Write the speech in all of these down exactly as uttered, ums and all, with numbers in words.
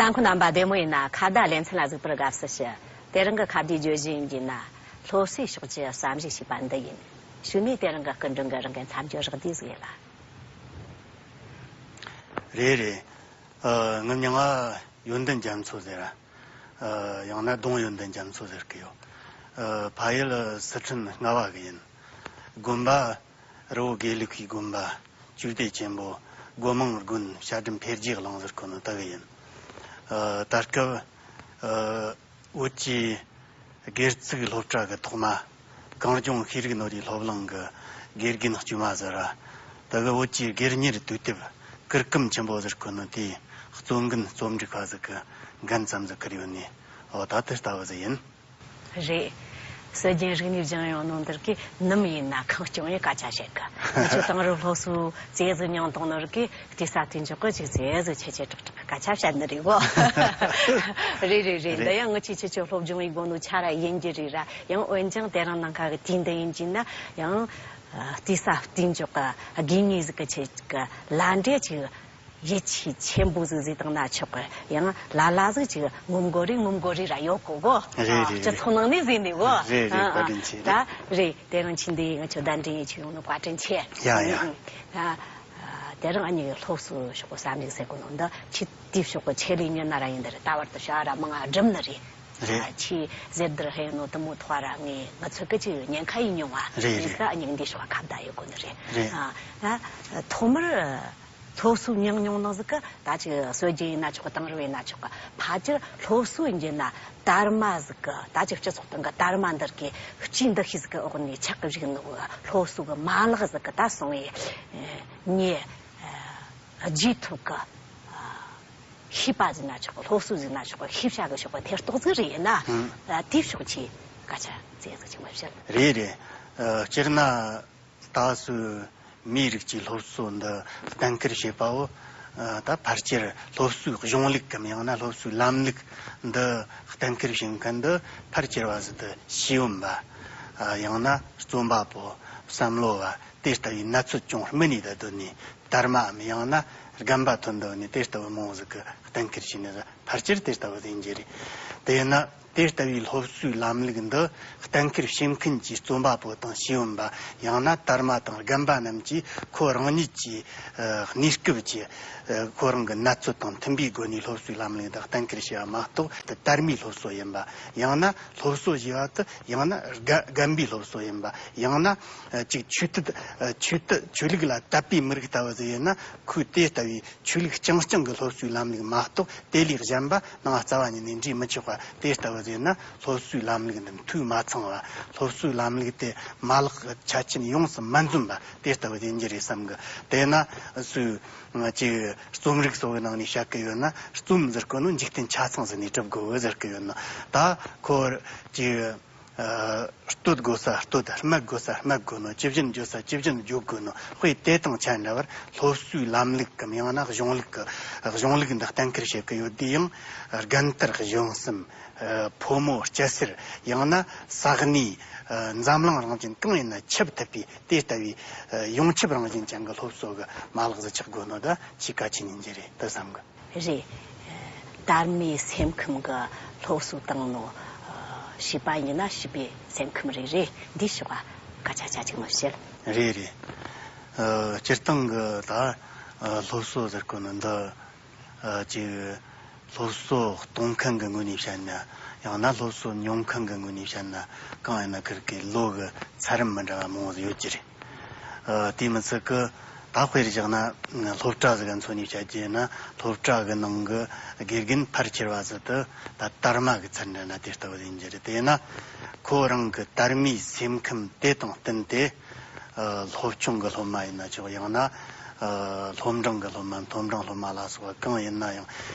ཨང་ཁུ་རྣམ་པ་བདེ་མོ་ཡིན་ན། ཁ་བརྡ་ལེ་ཚན་ལ་གཟིགས་པར་དགའ་བསུ་ཞུ། དེ་རིང་གི་ཁ་བརྡའི་བརྗོད་གཞི་ཡིན་གྱི་ན། སློབ་གསོའི་ཕྱོགས་ཀྱི་བསམ་གཞིག་བྱས་པ་འདི་ཡིན། གཞུག་ནས་དེ་རིང་གི་སྐུ་མགྲོན་གྱི་རང་འགན་མཚམས་སྦྱོར་རག་དུས་ཟིག་ཡིན་ལ། རེད་རེད། ཨ། ངའི་མིང་ང་ཡོན་ཏན་རྒྱ་མཚོ་ཟེར། ཨ། ཡང་ན་ལྡོང་ཡོན་ཏན་རྒྱ་མཚོ་ཟེར་གི་ཡོད། ཨ། ཕ་ཡུལ་སི་ཁྲོན་རྔ་བ་གི་ཡིན། དགོན་པ་རི་བོ་དགེ་ལུགས་ཀྱི་དགོན་པ་ཆོས་སྡེ་ཆེན་པོ་སྒོ་མང་དགོན་བཤད་སྒྲུབ་འཕེལ་རྒྱས་གླིང་ཟེར་གོ་ནོ་དག་གི་ཡིན། ཨ། ད་སྐབས། ཨ། བོད་ཀྱི་སྒེར་ཚུགས་སློབ་གྲྭ་གི་ཐོག་མ། གངས་ལྗོངས་ཤེས་རིག་ནོར་བུའི་སློབ་གླིང་གི་དགེ་རྒན་དཀྱུས་མ་ཟེར་ར། དེ་གི་བོད་ཀྱི་སྒེར་གཉེར་དུས་དེབ་གུར་གུམ་ཆེན་པོ་ཟེར་གོ་ནོ་དེའི་གཙོ་འགན་རྩོམ་སྒྲིག་པ་ཟིག་གི་འགན་ཙམ་ཟིག་ཁུར་ཡོད་ནི། འོ། ད་དེ་ལྟ་བུ་ཟིག་ཡིན། རེད། སྲོལ་རྒྱུན་རིག་གནས་སྦྱང་ཡོང་ནོ་འདིར་གི་ནམ་ཡིན་ན་ཁེངས་སྐྱུང་ཡི་སྐད་ཆ་བཤད་གི། ང་ཚོ་དེང་རབས་སློབ་གསོའི་རྩེ་ཟིག་མྱངས་བཏང་ནོ་རིག་གི། དེ་ས་དེ་འཇོག་གི་ཅིག་ཟེ་ཟེ་ཆེ་ཆེ་དྲག་དྲག་སྐད་ཆ་བཤད་ནི་རེད་གོ། རེད་རེད་རེད། རེད། འདི་ཡང་ངི་ཆེ་ཆེ་ཆེ་སློབ་སྦྱོང་ཡི་སྒོ་ནས་ཆ་ར་ཡིན་གྱི་རེད་ར། ཡང་འོན་ཀྱང་དེ་རིང་ནངས་ཁ་གི་དུས་འདི་ཡིན་གྱི་ན་ཡང་། ཨ། དེ་ས་དེ་འཇོག་གི་དགོས་ངེས་ཟིག་གི་ཆེད་གི་ལ་འབྲེལ་ཅིག་ཡིད་ཆེས་ཆེན་པོ་ཟིག་ཟིག་བཏང་ན་ཆོག་གི། ཡང་ལ་ལ་ཟིག་ཅིག་ངོམ་དགོས་རེད་ངོམ་དགོས་རེད་ར་ཡོད་གོ་གོ། རེད་རེད། སྤྱི་ཚོགས་ནང་ནས་ཟིག་ནས་གོ། རེད་རེད། ཨ། བཀའ་དྲིན་ཆེ། ད་རེད། དེ་རིང་ཁྱེད་འདི་ང་ཚོ་གདན་འདྲེན་ཡིན་ཆེད་ཡོང་ནོ་བཀའ་དྲིན་ཆེ། ཡ་ཡ། ཨ། དེ་རིང་ཨ་ནི་སློབ་གསོ་ཕྱོགས་གི་བསམ་གཞིག་ཟེར་གོ་ནོ་འདི་ཁྱེད་དེའི་ཕྱོགས་གི་ཆེད་ལས་ཉོ་ན་ར་ཡིན་འདི་རེད། ད་བར་དུ་བྱ་བ་ར་མང་ང་སྒྲུབ་ནི་རེད། རེད། ཨ། ཁྱེད་ཟེར་འདིར་ཧེ་ནོ་དུ་མོ་ཐོ་ར་ངས་ང་ཚོ་གི་ཅིག་ཉེན་ཁ་ཡིན་མྱོང་བ། རེད་རེད། ཡིན་ས་ཨ་ནི་འདི་ཕྱོགས་ཁ་བརྡ་ཡོད་གོ་ནི་རེད། རེད། ཨ། ཨ། ཐོག་མར། སློབ་གསོ་མྱངས་མྱོང་ནོ་ཟིག་གི་ད་ཅིག་སྲོལ་རྒྱུན་ཡིན་ན་ཆོག་གི། དེང་རབས་ཡིན་ན་ཆོག་གི། ཕལ་ཆེར་སློབ་གསོ་ཡིན་རྒྱུ་ན་དར་མ་ཟིག་གི། ད་ཅིག་སྤྱི་ཚོགས་སྟེང་གི་དར་མ་འདིར་གི་སྤྱི་འདུ་ཤེས་ཟིག་གི་འོག་ནས་ཆགས་གི་བཞུགས་ནོ་སློབ་གསོ་གི་མ་ལག་ཟིག་གི་ད་སོང་ངས་ཉེ་རྗེས་ཐོབ་གི་ཤེས་པ་ཟིག་ན་ཆོག་གི། སློབ་གསོ་ཟིག་ན་ཆོག་གི། ཤེས་བྱ་གི་ཕྱོགས་གི་ཐེར་གཏོགས་ཟིག་རེད། ཡིན་ན་ཨ། དེའི་ཕྱོགས་ཀྱི་སྐད་ཆ་ཙེ་ཟིག་ཅིག་མི་བཤད། རེད་རེད། ཨ། སྤྱིར་ན། ད་སུ་མིའི་རིགས་ཀྱི་སློབ་གསོ་འདི་གཏན་འཁེལ་བྱེད་པ་བོ། ཨ། ད་ཕལ་ཆེར་སློབ་གསོའི་གཞུང་ལུགས་གམ་ཡང་ན་སློབ་གསོའི་ལམ་ལུགས་འདི་གཏན་འཁེལ་བྱེད་མཁན་འདི་ཕལ་ཆེར་བ་ཟིག་ཏུ་ཤེས་ཡོན་པ། ཨ། ཡང་ན་རྩོམ་པ་པོ། བསམ་བློ་བ། དེ་ལྟ་བུའི་ན་ཚོད་ཅུང་སྨིན་ནས་ད་སྡོད་ནས་དར་མའམ་ཡང་ན་རྒན་པ་ཐོན་འདོད་ནས་དེ་ལྟ་བུ་མང་བོ་ཟིག་གི་གཏན་འཁེལ་བྱས་ནས་ཕལ་ཆེར་དེ་ལྟ་བུ་ཡིན་རྒྱུ་རེད། དེས་ན། དེ་ལྟ་བུའི་སློབ་གསོའི་ལམ་ལུགས་འདི་གཏན་འཁེལ་བྱེད་མཁན་གྱི་རྩོམ་པ་པོ་དང་ཤེས་ཡོན་པ། ཡང་ན་དར་མ་དང་རྒན་པ་རྣམས་ཀྱིས་ཁོ་རང་ཉིད་ཀྱི་ཨ་གནས་སྐབས་ཀྱི་ཨ་ཁོ་རང་གི་ན་ཚོད་དང་མཐུན་པའི་སྒོ་ནས་སློབ་གསོའི་ལམ་ལུགས་འདི་གཏན་འཁེལ་བྱས་པ་མ་གཏོགས། དེ་དར་མའི་སློབ་གསོ་ཡིན་པ། ཡང་ན་སློབ་གསོ་ཞེས་པ་དེ་ཡང་ན་རྒན་རྒན་པའི་སློབ་གསོ་ཡིན་པ། ཡང་ན་ཨ་ཅིག་ཆོས་དད་ཨ་ཆོས་དད་ཆོས་ལུགས་ལ་དད་པའི་མི་རིགས་ལྟ་བུ་ཟིག་ཡིན་ན། ཁོས་དེ་ལྟ་བུའི་ཆོས་ལུགས་རྐྱང་རྐྱང་གི་སློབ་གསོའི་ལམ་ལུགས་མ་གཏོགས། དེ་ལས་གཞན་པ་ནང་རྩ་བ་ཉིད་ནས་འདྲེས་མི་ཆོག་པ། དེ་ལྟ་བུ་ཟིག་ན་སློབ་གསོའི་ལམ་ལུགས་འདི་འཐུས་མ་ཚང་བ། སློབ་གསོའི་ལམ་ལུགས་དེ་མ་ལག་གི་ཆ་རྐྱེན་ཡོངས་སུ་མ་འཛོམས་པ། དེ་ལྟ་བུ་ཡིན་རྒྱུ་རེད་བསམ་གི། དེས་ན་སུས་ང་ཅིག་རྩོམ་རིག་སོགས་ཀྱི་ནང་ནས་བཤད་གི་ཡོད་ན། རྩོམ་ཟེར་གོ་ནོ་འཇིག་རྟེན་ཆ་ཚང་ཟིག་ནས་གྲུབ་དགོས་ཟེར་གི་ཡོད་ན། ད་ཁོ་ཅིག་ཨ་བསྟོད་དགོས་ས་བསྟོད། སྨད་དགོས་ས་སྨད་དགོས་ནོ། ཇི་བཞིན་བརྗོད་ས་ཇི་བཞིན་བརྗོད་དགོས་ནོ། དཔེ་དེ་དང་ཆ་འདྲ་བར་སློབ་གསོའི་ལམ་ལུགས་གམ་ཡང་ན་གཞུང་ལུགས་ཀྱི་གཞུང་ལུགས་འདི་གཏན་འཁེལ་བྱེད་ཀྱི་ཡོད་དུས་ཡང་། རྒན་དར་གཞོན་གསུམ། ཨ་ཕོ་མོ་སྐྱ་སེར། ཡང་ན་ས་གནས། ཨ་འཛམ་གླིང་རང་བཞིན་གང་ཡིན་ན་ཁྱབ་ཐུབ་པའི་དེ་ལྟ་བུའི་ཨ་ཡོངས་ཁྱབ་རང་བཞིན་ཅན་གྱི་སློབ་གསོ་གི་མ་ལག་ཟིག་ཆགས་དགོས་ནོ་ད་ཆེས་གལ་ཆེན་ཡིན་རྒྱུ་རེད་དུ་བསམ་གི། རེད། དར་མའི་སེམས་ཁམས་ཀྱི་སློབ་གསོ་བཏང་ནོ། ཨ་བྱིས་པ་ཡིན་ན་བྱིས་པའི་སེམས་ཁམས་རེད། རེད། འདི་ཕྱོགས་ཀ་སྐད་ཆ་ཆ་གཅིག་མ་བཤད། རེད་རེད། ཨ་སྤྱིར་བཏང་གི་ད་ཨ་སློབ་གསོ་ཟེར་གོ་ནི་འདི་ཨ་ཅིག་སློབ་གསོ་གཏོང་མཁན་གྱི་ངོས་ནས་བཤད་ན། ཡང་ན་སློབ་གསོ་མྱོང་མཁན་གྱི་ངོས་ནས་བཤད་ན། གང་ཡིན་ན་ཁིར་གི་ལོ་གི་ཚད་རིམ་མི་འདྲ་བ་མང་བོ་ཡོད་ཀྱི་རེད། ཨ་དེ་མི་ཚད་ཀི་ད་དཔེར་བཞག་ན་སློབ་གྲྭ་ཟིག་ག་མཚོན་ནས་བཤད་རྒྱུ་ཡིན་ན། སློབ་གྲྭ་གི་ནང་གི་དགེ་རྒན་ཕལ་ཆེར་བ་ཟིག་དེ་ད་དར་མ་གི་ཚད་འདྲ་ན་དེ་ལྟ་བུ་ཡིན་རྒྱུ་རེད། དེས་ན་ཁོ་རང་གི་དར་མའི་སེམས་ཁམས་དེ་དང་བསྟུན་ཏེ། ཨ་སློབ་ཆུང་གི་སློབ་མ་ཡིན་ན་ཆོག་ཡང་ན་ཨ་སློབ་འབྲིང་གི་སློབ་མ། མཐོ་འབྲིང་སློབ་མ་ལ་སོགས་པ་གང་ཡིན་ན་ཡང་།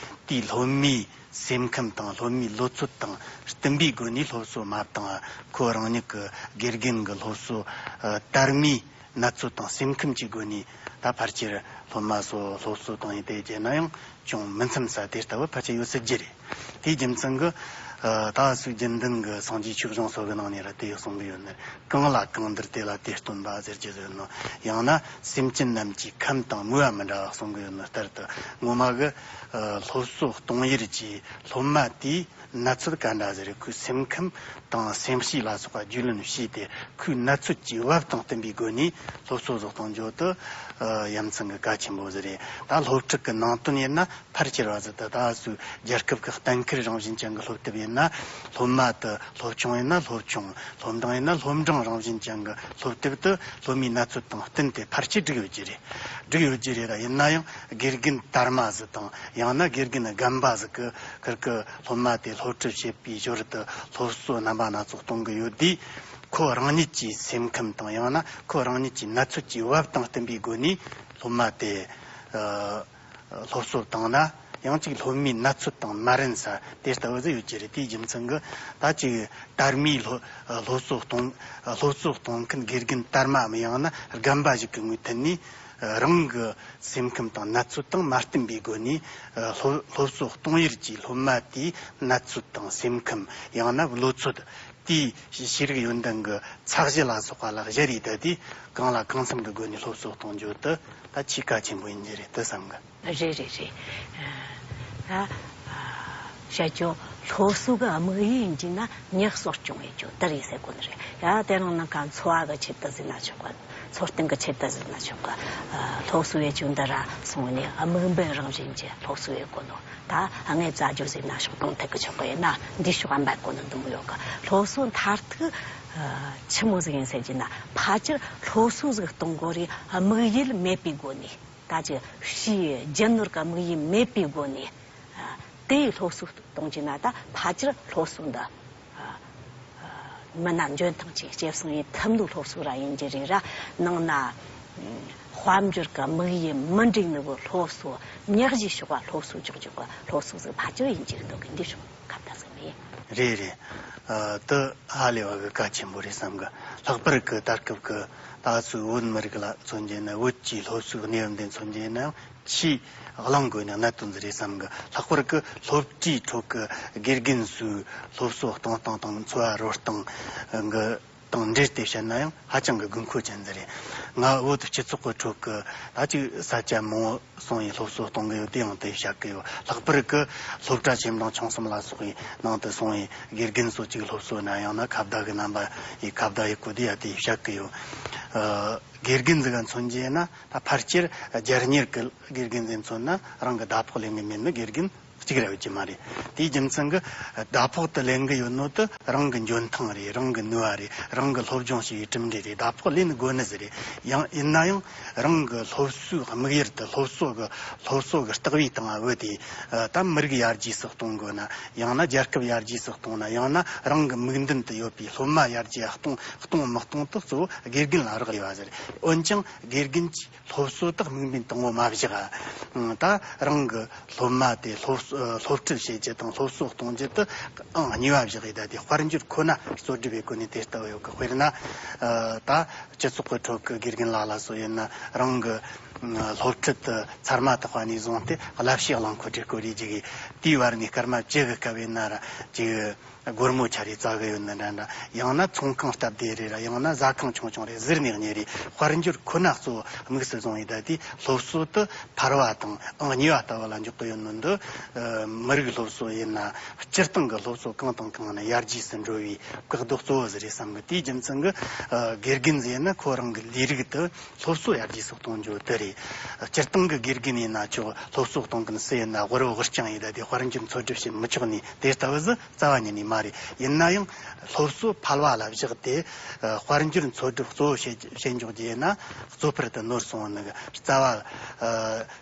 དེའི་སློབ་མའི་སེམས་ཁམས་དང་སློབ་མའི་ལོ་ཚོད་དང་བསྟུན་པའི་སྒོ་ནས་སློབ་གསོ་མ་བཏང་། ཁོ་རང་ཉིད་ཀྱི་དགེ་རྒན་གྱི་སློབ་གསོ་ཨ་དར་མའི་ན་ཚོད་དང་སེམས་ཁམས་ཀྱི་སྒོ་ནས་ད་ཕལ་ཆེར་སློབ་མ་ཚོ་སློབ་གསོ་བཏང་ཡིན། དེ་བྱས་ན་ཡང་ ཅུང་མི་འཚམ་ས་དེ་ལྟ་བུ་ཕལ་ཆེར་ཡོད་སྲིད་རྒྱུ་རེད། དེའི་རྒྱུ་མཚན་གྱིས་ད་སུ་རྒྱུན་ལྡན་གྱི་སངས་རྒྱས་ཆོས་གཞུང་སོགས་ཀྱི་ནང་ནས་ར་དེ་གསུང་གི་ཡོད་ནི། གང་ལ་གང་འདུལ་དེ་ལ་དེ་སྟོན་པ་ཟེར་གྱི་ཡོད་ནོ། ཡང་ན་སེམས་ཅན་རྣམས་ཀྱི་ཁམས་དང་མོས་པ་མི་འདྲ་བ་གསུང་གི་ཡོད་ནོ་ལྟར་དུ། ངོ་མ་གི་སློབ་གསོ་གཏོང་ཡུལ་གྱི་སློབ་མ་དེས་ནད་ཚོད་ག་འདྲ་ཟེར། ཁོའི་སེམས་ཁམས་དང་སེམས་གཤིས་ལ་སོགས་པ་རྒྱུས་ལོན་བྱས་ཏེ། ཁོའི་ནད་ཚོད་ཀྱི་བབ་དང་བསྟུན་པའི་སྒོ་ནས་སློབ་གསོ་བཟོ་གཏོང་རྒྱུ་དེ་ཡ་མཚན་གྱི་གལ་ཆེན་པོ་ཟིག་རེད། ད་སློབ་ཁྲིད་ཀྱི་ནང་དོན་ཡིན་ན། ཕལ་ཆེར་བ་ཟིག་ད་ད་སུ་རྒྱལ་ཁབ་ཀྱི་གཏན་འཁེལ་རང་བཞིན་ཅན་གྱི་སློབ་དེབ་ཡིན་ན། སློབ་མ་དེ་སློབ་ཆུང་ཡིན་ན་སློབ་ཆུང་། སློབ་འབྲིང་ཡིན་ན་སློབ་འབྲིང་རང་བཞིན་ཅན་གྱི་སློབ་དེབ་དེ་སློབ་མའི་ནད་ཚོད་དང་བསྟུན་ཏེ་ཕལ་ཆེར་བསྒྲིགས་ཡོད་ཀྱི་རེད། བསྒྲིགས་ཡོད་ཀྱི་རེད་ལ། ཡིན་ན་ཡང་དགེ་རྒན་དར་མ་ཟིག་དང་། ཡང་ན་དགེ་རྒན་རྒན་པ་ཟིག་གིས་ཁིར་གི་སློབ་མ་དེ་སློབ་ཁྲིད་བྱེད་པའི་ཞོར་དུ་སློབ་གསོ་རྣམ་པ་སྣ་ཚོགས་གཏོང་གི་ཡོད་དུས། ཁོ་རང་ཉིད་ཀྱི་སེམས་ཁམས་དང་། ཡང་ན་ཁོ་རང་ཉིད་ཀྱི་ནད་ཚོད་ཀྱི་བབ་དང་བསྟུན་པའི་སྒོ་ནས་སློབ་མ་དེ་ཨ་སློབ་གསོ་བཏང་ན། ཡང་ཅིག་སློབ་མའི་ནད་ཚོད་དང་མ་རན་ས་དེ་ལྟ་བུ་ཟིག་ཡོད་ཀྱི་རེད། དེའི་རྒྱུ་མཚན་གྱིས་ད་ཅིག་དར་མའི་སློབ་སློབ་གསོ་གཏོང་སློབ་གསོ་གཏོང་མཁན་དགེ་རྒན་དར་མའམ། ཡང་ན་རྒན་པ་ཞིག་གི་ངོས་ཐད་ནས་རང་གི་སེམས་ཁམས་དང་ནད་ཚོད་དང་མ་བསྟུན་པའི་སྒོ་ནས་སློབ་སློབ་གསོ་གཏོང་ཡུལ་གྱི་སློབ་མ་དེའི་ནད་ཚོད་དང་སེམས་ཁམས། ཡང་ན་བློ་ཚོད། དེའི་ཤེས་རིག་ཡོན་ཏན་གྱི་ཚད་གཞི་ལ་སོགས་པ་ལ་གཞི་རེ་བསྡད་དེ། གང་ལ་གང་འཚམ་གྱི་སྒོ་ནས་སློབ་གསོ་གཏོང་རྒྱུ་དེ་ད་ཆེས་གལ་ཆེན་པོ་ཡིན་གྱི་རེད་དེ་བསམ་གི། རེད་རེད་རེད། ད་བཤད་རྒྱུ་སློབ་གསོ་གི་དམིགས་ཡུལ་ཡིན་གྱི་ན་མྱི་གསོ་སྐྱོང་ཡེད་རྒྱུ་དེ་རེད་ཟེར་གོ་ནི་རེད། ཡ་དེ་རིང་ནངས་ཀ་འཚོ་བ་གི་ཆེད་དུ་ཟེར་ན་ཆོག་གི། འཚོ་རྟེན་གི་ཆེད་དུ་ཟེར་ན་ཆོག་གི། སློབ་གསོ་ཡེད་རྒྱུ་འདི་ར་སོང་ནས་དམིགས་འབེན་རང་བཞིན་གྱི་སློབ་གསོ་ཡེད་གོ་ནོ། ད་དངོས་རྫ་ཇོ་ཟེར་ན་ཤོག་དང་ཐད་ཀི་ཆོག་གི་ཡིན་ན། འདི་ཤོག་ཨམ་པ་གོ་ནི་འདི་མོ་ཡོད་གི། སློབ་གསོ་མཐར་ཐུག་ཆི་མོ་ཟིག་ཡིན་ཟེར་གྱི་ན། ཕལ་ཆེར་སློབ་གསོ་ཟིག་གཏོང་དགོས་རེད། དམིགས་ཡུལ་མེད་པའི་སྒོ་ནས། ད་ཅི་ཕྱིའི་རྒྱུ་ནོར་གི་དམིགས་ཡུལ་མེད་པའི་སྒོ་ནས། དེའི་སློབ་གསོ་གཏོང་གྱི་ན། ད་ཕལ་ཆེར་སློབ་གསོ་འདི་མི་སྣ་འཇོན་ཐང་ཅིག་སྐྱེད་སྲིང་ཡེད་ཐུབ་ནོ་སློབ་གསོ་ར་ཡིན་གྱི་རེད་ར། ནང་ན་དཔལ་འབྱོར་གི་དམིགས་ཡུལ་མི་འགྲིག་ནི་གི་སློབ་གསོ། ཉག་གཞི་ཤོག་པ་སློབ་གསོ་འཇོག་རྒྱུ་གི་སློབ་གསོ་ཟིག་ཕལ་ཆེར་ཡིན་གྱི་རེད་འདུག་གི། འདི་ཤོག་ཁ་བརྡ་ཟིག་མེད། རེད་རེད། ཨ་དེ་ཧ་ལས་པ་གི་གལ་ཆེན་པོ་རེད་བསམ་གི། ལྷག་པར་གི་ད་སྐབས་གི་ད་ཚོའི་བོད་མི་རིགས་ལ་མཚོན་རྒྱུ་ན། བོད་ཀྱི་སློབ་གསོའི་གནས་བབ་འདི་མཚོན་རྒྱུ་ན་ཆེས་གླེང་དགོས་ནི་གནད་དོན་ཟིག་རེད་བསམ་གི། ལྷག་པར་གི་སློབ་གྲྭའི་ཁྲོད་གི་དགེ་རྒན་ཚོའི་སློབ་གསོ་གཏོང་སྟངས་དང་འཚོ་བ་རོལ་སྟངས་གི་དང་འབྲེལ་ཏེ་བཤད་ན་ཡང་ཧ་ཅང་གི་དགོས་མཁོ་ཅན་ཟིག་རེད། ང་བོད་སྤྱི་ཚོགས་ཀྱི་ཁྲོད་ཀྱི་ད་ཅིག་ས་ཆ་མང་བོ་སོང་ཡི་སློབ་གསོ་གཏོང་གི་ཡོད། དེ་ཡང་དེ་བཤད་གི་ཡོད། ལྷག་པར་གི་སློབ་གྲྭ་ཆེ་འབྲིང་ཆུང་གསུམ་ལ་སོགས་ཡི་ནང་དུ་སོང་ཡི་དགེ་རྒན་ཚོ་ཅིག་སློབ་གསོ་ན། ཡང་ན་ཁ་བརྡ་གི་རྣམ་པ་ཡི་ཁ་བརྡ་ཡི་སྐོར་དེ་ཡང་དེ་བཤད་གི་ཡོད། ཨ་དགེ་རྒན་ཟིག་ག་མཚོན་རྒྱུ་ན། ད་ཕལ་ཆེར་རྒྱལ་གཉེར་གི་དགེ་རྒན་ཟིག་མཚོན་ན་རང་གི་ཟླ་ཕོགས་ལེན་གི་མེད་ནི་དགེ་རྒན་གཅིག་ར་ཡོད་ཀྱི་མ་རེད། དེའི་རྒྱུ་མཚན་གྱིས་ཟླ་ཕོགས་དེ་ལེན་གི་ཡོད་ནོ་དེ་རང་གི་འཇོན་ཐང་རེད། རང་གི་ནུས་པ་རེད། རང་གི་སློབ་སྦྱོང་བྱས་པའི་གྲུབ་འབྲས་རེད། ཟླ་ཕོགས་ལེན་དགོས་ནི་ཟིག་རེད། ཡང་ཡིན་ན་ཡང་རང་གི་སློབ་གསོའི་དམིགས་ཡུལ་དེ། སློབ་གསོ་གི་སློབ་གསོ་གི་སྟེགས་བུའི་སྟེང་ང་བུད་དེ། ཨ་ད་མི་རིགས་ཡར་རྒྱས་སུ་གཏོང་དགོས་ན། ཡང་ན་རྒྱལ་ཁབ་ཡར་རྒྱས་སུ་གཏོང་ན། ཡང་ན་རང་གི་མིག་མདུན་དུ་ཡོད་པའི་སློབ་མ་ཡར་རྒྱས་གཏོང་གཏོང་མི་གཏོང་དེ་གཙོ་བོ་དགེ་རྒན་ལ་རག་ལས་པ་ཟིག་རེད། འོན་ཀྱང་དགེ་རྒན་གྱིས་སློབ་གསོ་དག་དམིགས་འབེན་དང་པོ་མ་བཞག་ད་རང་གི་སློབ་མ་དེ་སློབ་སློབ་ཁྲིད་བྱེད་རྒྱུ་དང་སློབ་གསོ་གཏོང་རྒྱུ་དེ་ཨང་གཉིས་པ་བཞག་ཡི་ད་དེ་དཔལ་འབྱོར་ཁོ་ན་རྩོད་སྒྲུབ་བྱེད་དགོས་ནི་དེ་ལྟ་བུ་ཡོད་གི། དཔེར་ན་ད་སྤྱི་ཚོགས་ཀྱི་ཁྲོད་ཀྱི་དགེ་རྒན་ལགས་ལ་སོགས་ཡིན་ན། རང་གི་སློབ་ཁྲིད་དེ་ཚར་མ་ཐག་པ་ནས་བཟུང་སྟེ་བསླབ་བྱའི་རླངས་འཁོར་དེ་སྐོར་རེ་རྒྱུག་གི། དེའི་བར་ནས་སྐར་མ་བཅུ་གི་སྐབས་ཡིན་ན་ར་ཅིག་སྒོར་མོ་ཆ་རེ་བཙལ་གི་ཡོད་ནི་འདྲ་འདྲ། ཡང་ན་ཚོང་ཁང་སྟབས་བདེ་རེ་ར། ཡང་ན་ཟ་ཁང་ཆུང་ཆུང་རེ་ཟུར་ནས་གཉེར་རེ། དཔལ་འབྱོར་ཁོ་ན་གཙོ་བོ་དམིགས་སུ་བཟུང་ཡི་ད་དེ་སློབ་གསོ་དེ་ཕལ་བ་དང་ཨང་གཉིས་པ་ལྟ་བུ་ལ་འཇོག་གི་ཡོད་ནི་འདི། ཨ་མི་རིགས་སློབ་གསོ་ཡིན་ན། སྤྱིར་བཏང་གི་སློབ་གསོ་གང་དང་གང་ནི་ཡར་རྒྱས་སུ་འགྲོ་བའི་བཀག་རྡོ་གཙོ་བོ་ཟིག་རེད་བསམ་གི། དེའི་རྒྱུ་མཚན་གྱིས་ཨ་དགེ་རྒན་ཟེར་ན་ཁོ་རང་གི་ལས་རིགས་དེ་སློབ་གསོ་ཡར་རྒྱས་སུ་གཏོང་རྒྱུ་དེ་རེད། སྤྱིར་བཏང་གི་དགེ་རྒན་ཡིན་ན་ཆོག་སློབ་གསོ་གཏོང་མཁན་སུ་ཡིན་ན་དབུལ་བོ་དབུལ་རྐྱང་ཡིན་ད་དེ་དཔལ་འབྱོར་འཚོལ་སྒྲུབ་བྱེད་མི་ཆོག་ནི་དེ་ལྟ་བུ་ཟིག་རྩ་བ་ཉིད་ནས་མ་རེད། ཡིན་ན་ཡང་སློབ་གསོ་ཕལ་བ་ལ་བཞག་སྟེ་ཨ་དཔལ་འབྱོར་འཚོལ་སྒྲུབ་གཙོ་བོ་བྱེད་བྱེད་འཇོག་རྒྱུ་ཡིན་ན། གཙོ་ཕལ་དུ་ནོར་སོང་ནི་གི་རྩ་བ་ཨ་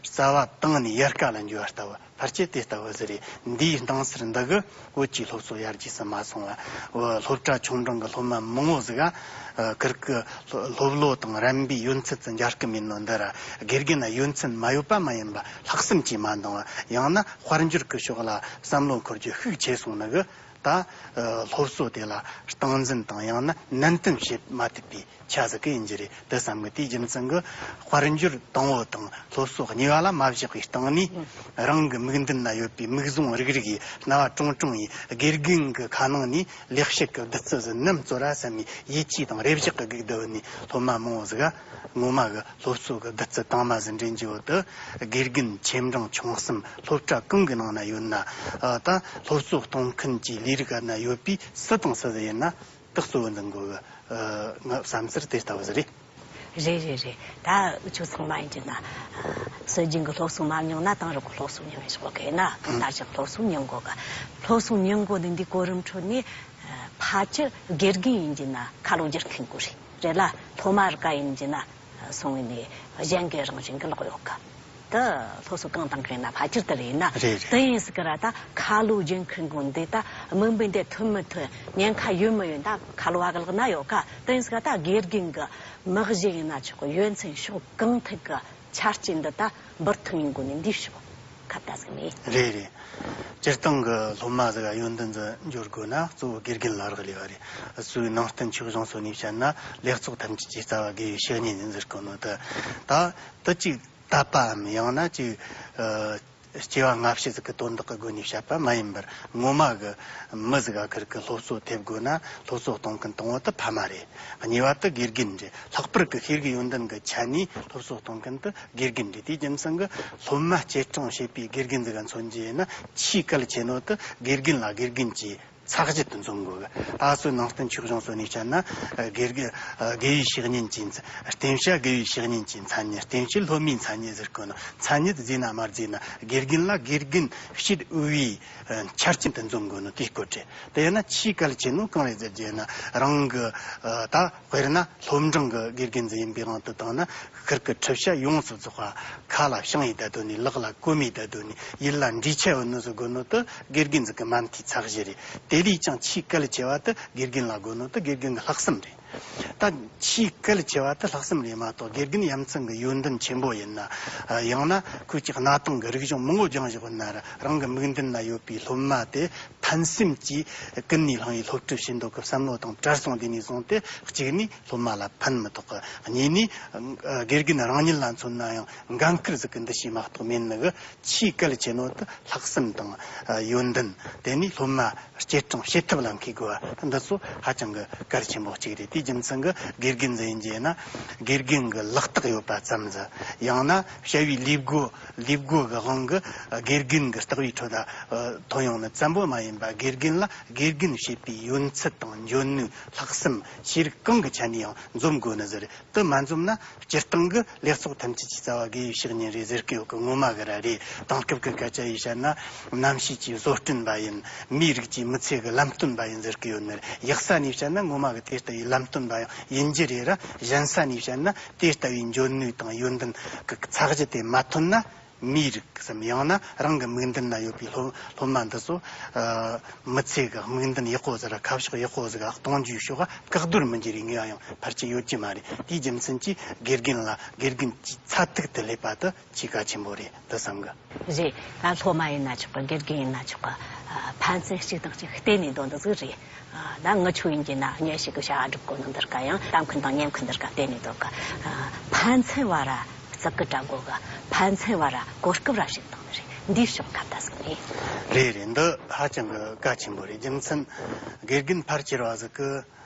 རྩ་བ་བཏང་ནས་ཡལ་ག་ལ་འགྱུར་བ་ལྟ་བུ། ཕལ་ཆེར་དེ་ལྟ་བུ་ཟིག་རེད། འདིའི་སྣང་ཚུལ་འདི་གིས་བོད་ཀྱི་སློབ་གསོ་ཡར་རྒྱས་སུ་མ་སོང་བ། བོད་སློབ་གྲྭ་ཆུང་འབྲིང་གི་སློབ་མ་མང་བོ་ཟིག་ག་ཨ་ཁིར་གི་སློབ་སློབ་ལོ་དང་རན་པའི་ཡོན་ཚད་དུ་འཇལ་གི་མེད་ནོ་འདི་ར། དགེ་རྒན་ན་ཡོན་ཚད་མ་ཡོད་པ་མ་ཡིན་པ་ལྷག་བསམ་གྱིས་མ་འདང་བ། ཡང་ན་དཔལ་འབྱོར་གི་ཕྱོགས་ལ་བསམ་བློ་འཁོར་རྒྱུ་ཤུགས་ཆེ་སོང་ནི་གི་ ད་སློབ་གསོ་དེ་ལ་སྟངས་འཛིན་དང་ཡང་ན་ནན་ཏན་བྱེད་མ་ཐུབ་པའི་ཆ་ཟིག་གི་ཡིན་རྒྱུ་རེད་དུ་བསམ་གི། དེའི་རྒྱུ་མཚན་གྱིས་དཔལ་འབྱོར་དང་པོ་དང་སློབ་གསོ་གཉིས་པ་ལ་མ་བཞག་པའི་སྟེང་ནས། རང་གི་མིག་མདུན་ན་ཡོད་པའི་མིག་ཟུང་རིག་རིག་གི་རྣ་བ་ཀྲོང་ཀྲོང་ཡི་དགེ་རྒན་གྱི་ཁ་ནང་ནས་ལེགས་བཤད་ཀྱི་བདུད་རྩི་ཟིག་ནམ་བཙོ་ར་བསམ་པའི་ཡིད་ཆེས་དང་རེ་བཞག་གི་སྒུག་སྡོད་ནི་སློབ་མ་མང་བོ་ཟིག་ག་ངོ་མ་གི་སློབ་གསོ་གི་བདུད་རྩི་དྭངས་མ་ཟིག་འདྲེན་རྒྱུ་བོ་དུ། དགེ་རྒན་ཆེ་འབྲིང་ཆུང་གསུམ་སློབ་གྲྭ་གང་གི་ནང་ན་ཡོད་ན། ཨ། ད་སློབ་གསོ་གཏོང་མཁན་གྱི་ལས་རིགས་ན་ཡོད་པའི་སུ་དང་སུ་ཟིག་ཡིན་ན་དུ་གཙོ་བོ་འཛིན་དགོས་གི། ཨ། ང་བསམ་ཚུལ་དེ་ལྟ་བུ་ཟིག་རེད། རེད་རེད་རེད། ད་འུ་ཆོ་ཚང་མ་ཡིན་གྱི་ན། ཨ། སྲོལ་རྒྱུན་གྱི་སློབ་གསོ་མ་མྱོང་ན་དེང་རབས་ཀྱི་སློབ་གསོ་མྱོང་ཡ་ཞོག་གི་ན། ད་ཅིག་སློབ་གསོ་མྱོང་དགོས་གི། སློབ་གསོ་མྱོང་དགོས་ནི་འདི་གོ་རིམ་ཁྲོད་ནས། ཨ། ཕལ་ཆེར་དགེ་རྒན་ཡིན་གྱི་ན་ཁ་ལོ་བསྒྱུར་མཁན་དགོས་རེད། རེད་ལ། སློབ་མ་རིགས་ཡིན་གྱི་ན་སོང་བའི་ནས་གཞན་གྱི་རང་བཞིན་གྱི་ལོག་ཡོད་གི། དེ་སློབ་གསོ་གང་བཏང་གི་ཡིན་ན་ཕལ་ཆེར་དེ་རེད་ཡིན་ན། རེད་རེད། དེ་ཡིན་ཟིག་གི་ར། ད་ཁ་ལོ་བསྒྱུར་མཁན་དགོས་འདི་ད་མིག་དཔེ་འདི་ཐོན་མི་ཐོན། ཉེན་ཁ་ཡོད་མི་ཡོད་ད་ཁ་ལོ་བ་གི་ལག་ན་ཡོད་ག། དེ་ཡིན་ཟིག་ག་ད་དགེ་རྒན་གྱི་མི་གཞི་ཡིན་ན་ཆོག་གི། ཡོན་ཚད་ཕྱོགས་གང་ཐད་ཀྱི་ཆ་རྐྱེན་འདི་ད་འབུར་ཐོན་ཡིན་དགོས་ནི་འདི་ཕྱོགས་ཁ་བརྡ་ཟིག་མེད། རེད་རེད། སྤྱིར་བཏང་གི་སློབ་མ་ཟིག་ག་ཡོན་ཏན་ཟིག་འབྱོར་དགོས་ན་གཙོ་བོ་དགེ་རྒན་ལ་རག་ལས་པ་རེད། སུའི་ནང་བསྟན་ཆོས་གཞུང་སོགས་ནས་བཤད་ན་ལེགས་ཚོགས་ཐམས་ཅད་ཀྱི་རྩ་བ་དགེ་བའི་བཤེས་གཉེན་ཡིན་ཟེར་གོ་ནོ་དེ། ད་དེ་ཅིག་དད་པའམ་ཡང་ན་ཅིག་ཨ། སྐྱེ་བ་སྔ་ཕྱི་ཟིག་གི་དོན་དག་གི་སྒོ་ནས་བཤད་པ་མ་ཡིན་པར། ངོ་མ་གི་མི་ཟིག་ག་ཁིར་གི་སློབ་གསོ་ཐེབས་དགོས་ན་སློབ་གསོ་གཏོང་མཁན་དང་པོ་དེ་ཕ་མ་རེད། གཉིས་པ་དེ་དགེ་རྒན་རེད། ལྷག་པར་གི་ཤེས་རིག་ཡོན་ཏན་གི་ཆ་ནས་སློབ་གསོ་གཏོང་མཁན་དེ་དགེ་རྒན་རེད། དེའི་རྒྱུ་མཚན་གི་སློབ་མ་སྐྱེད་སྲིང་བྱེད་པའི་དགེ་རྒན་ཟིག་ག་མཚོན་རྒྱུ་ཡིན་ན་ཆེས་གལ་ཆེ་ནོ་དེ་དགེ་རྒན་ལ་དགེ་རྒན་གྱི་ཚད་གཞི་དེ་འཛོམས་དགོས་གི། ད་གཟོད་ནང་བསྟན་ཆོས་གཞུང་སོགས་ནས་བཤད་ན། ཨ། དགེ་རྒན། ཨ། དགེ་བའི་བཤེས་གཉེན་གྱི་མཚན། བསྟེན་བྱ་དགེ་བའི་བཤེས་གཉེན་གྱི་མཚན་ཉིད། བསྟེན་བྱེད་སློབ་མའི་མཚན་ཉིད་ཟེར་གོ་ནོ། མཚན་ཉིད་བརྫིས་ན་མ་བརྫིས་ན་དགེ་རྒན་ལ་དགེ་རྒན་བྱེད་འོས་པའི། ཨ། ཆ་རྐྱེན་དེ་འཛོམས་དགོས་ནོ་དེའི་སྐོར་རེད། དེ་ཡིན་ན་ཆེས་གལ་ཆེ་ནོ་གང་རེད་ཟེར་རྒྱུ་ཡིན་ན། རང་གི། ཨ། ད་དཔེར་ན་སློབ་འབྲིང་གི་དགེ་རྒན་ཟིག་ཡིན་པའི་དབང་དུ་བཏང་ན། ཁིར་གི་ཁྲིད་བྱ་ཡོངས་སུ་རྫོགས་པ་ཁ་ལ་བྱིངས་ཡི་བསྡད་དོ་ནི། ལག་ལ་གོམས་ཡི་བསྡད་དོ་ནི། ཡིད་ལ་འདྲིས་ཆེ་བ་ནི་ཟིག་དགོས་ནོ་དེ་དགེ་རྒན་ཟིག་གི་མ་མཐའི་ཚད་གཞི་རེད། དེ་ལས་ཀྱང་ཆེས་གལ་ཆེ་བ་དེ་དགེ་རྒན་ལ་དགོས་ནོ་དེ་དགེ་རྒན་གི་ལྷག་བསམ་རེད། ད་ཆེས་གལ་ཆེ་བ་དེ་ལྷག་བསམ་རེད་མ་གཏོགས། དགེ་རྒན་ཡ་མཚན་གི་ཡོན་ཏན་ཆེན་པོ་ཡིན་ན། ཡང་ན་ཁོས་ཅིག་གནའ་དེང་གི་རིག་གཞུང་མང་བོ་སྦྱངས་བཞག་ཡོད་ན་ར། རང་གི་མིག་མདུན་ན་ཡོད་པའི་སློབ་མ་དེ་ཕན་སེམས་ཀྱིས་ཀུན་ནས་བསླངས་པའི་སློབ་ཁྲིད་བྱེད་འདོད་ཀྱི་བསམ་བློ་དང་བྲལ་སོང་དུས་ནས་བཟུང་སྟེ། གཅིག་ནས་སློབ་མ་ལ་ཕན་མི་ཐོགས་གི། གཉིས་ནས་དགེ་རྒན་རང་ཉིད་ལ་མཚོན་ན་ཡང་འགན་ཁུར་ཟིག་གི་འདུ་ཤེས་མ་གཏོགས་མེད་ནི་གི། ཆེས་གལ་ཆེ་ནོ་དེ་ལྷག་བསམ་དང་ཡོན་ཏན། དེ་ནས་སློབ་མ་སྐྱེད་སྲིང་བྱེད་ཐབས་ལ་མཁས་དགོས་པ། འདི་ཚོ་ཧ་ཅང་གི་གལ་ཆེན་པོ་གཅིག་རེད། དེའི་རྒྱུ་མཚན་གི་དགེ་རྒན་ཟེར་རྒྱུ་ཡིན་ན་དགེ་རྒན་གི་ལག་རྟགས་ཡོད་པ་ཙམ་ཟིག། ཡང་ན་བྱ་བའི་ལས་སྒོ། ལས་སྒོ་གི་དབང་གིས་དགེ་རྒན་གི་ལྟག་པའི་ཁྲོད་ལ་ཐོན་ཡོང་ནི་ཙམ་པོ་མ་ཡིན་པ། དགེ་རྒན་ལ་དགེ་རྒན་བྱེད་པའི་ཡོན་ཚད་དང་འཇོན་ནུས། ལྷག་བསམ། ཤེས་རིག་གང་གི་ཆ་ནས་ཡང་འཛོམས་དགོས་ནི་ཟིག་རེད། དེ་མ་འཛོམས་ན་སྤྱིར་བཏང་གི་ལེགས་ཚོགས་ཐམས་ཅད་ཀྱི་རྩ་བ་དགེ་བའི་བཤེས་གཉེན་རེད་ཟེར་གི་ཡོད་གི། ངོ་མ་གི་ར་རེད། དེང་སྐབས་ཀྱི་སྐད་ཆ་ཡིས་བཤད་ན་རྣམ་ཤེས་ཀྱི་བཟོ་སྐྲུན་པ་ཡིན། མིའི་རིགས་ཀྱི་མི་ཚེ་གི་ལམ་སྟོན་པ་ཡིན་ཟེར་གི་ཡོད་ནི་རེད། ཡག་ས་ནས་བཤད་ན་ངོ་མ་གི་དེ་ལྟ་བུའི་ལམ་སྟོན་པ་ཡང་ཡིན་རྒྱུ་རེད་ར། གཞན་ས་ནས་བཤད་ན་དེ་ལྟ་བུའི་འཇོན་ནུས་དང་ཡོན་ཏན་གི་ཚད་གཞི་དེ་མ་ཐོན་ན། མིའི་རིགས་སམ་ཡང་ན་རང་གི་མིག་མདུན་ན་ཡོད་པའི་སློབ་སློབ་མ་འདི་ཚོ། ཨ། མི་ཚེ་གི་དམིགས་འདུན་ཡག་པོ་ཟིག་ར་ཁ་ཕྱོགས་ཡག་པོ་ཟིག་ག་གཏོང་རྒྱུའི་ཕྱོགས་ག་བཀག་སྡོམ་མི་འགྱུར་བའི་ངེས་པ་ཡང་ཕལ་ཆེར་ཡོད་ཀྱི་མ་རེད། དེའི་རྒྱུ་མཚན་གྱིས་དགེ་རྒན་ལ་དགེ་རྒན་གྱི་ཚད་ཐིག་ཏུ་སླེབས་པ་དེ་ཆེས་གལ་ཆེན་པོ་རེད་དུ་བསམ་གི། རེད། ད་སློབ་མ་ཡིན་ན་ཆོག་གི། དགེ་རྒན་ཡིན་ན་ཆོག་གི། ཨ། ཕན་ཚུན་གཅིག་དང་གཅིག་བརྟེན་ནས་འདོན་འདི་ཟིག་རེད། ཨ། ད་ངི་ཆོ་ཡིན་གྱི་ན་སྙན་ཞུ་གི་བྱ་བ་སྒྲུབ་དགོས་ནི་འདིར་ག་ཡང་གཏམ་མཁན་དང་ཉན་མཁན་འདིར་ག་བརྟེན་ནས་འདོན་གི། ཨ། ཕན་ཚུན་བར་ར་བརྩི་བཀུར་འདྲ་དགོས་གི། ཕན་ཚུན་བར་ར་གོ་སྐབས་ར་བྱེད་སྟངས་རེད། འདིའི་ཕྱོགས་ཁ་བརྡ་ཟིག་ནས། རེད་རེད། འདི་ཧ་ཅང་གི་གལ་ཆེན་པོ་རེད། རྒྱུ་མཚན་དགེ་རྒན་ཕལ་ཆེར་བ་ཟིག་གི།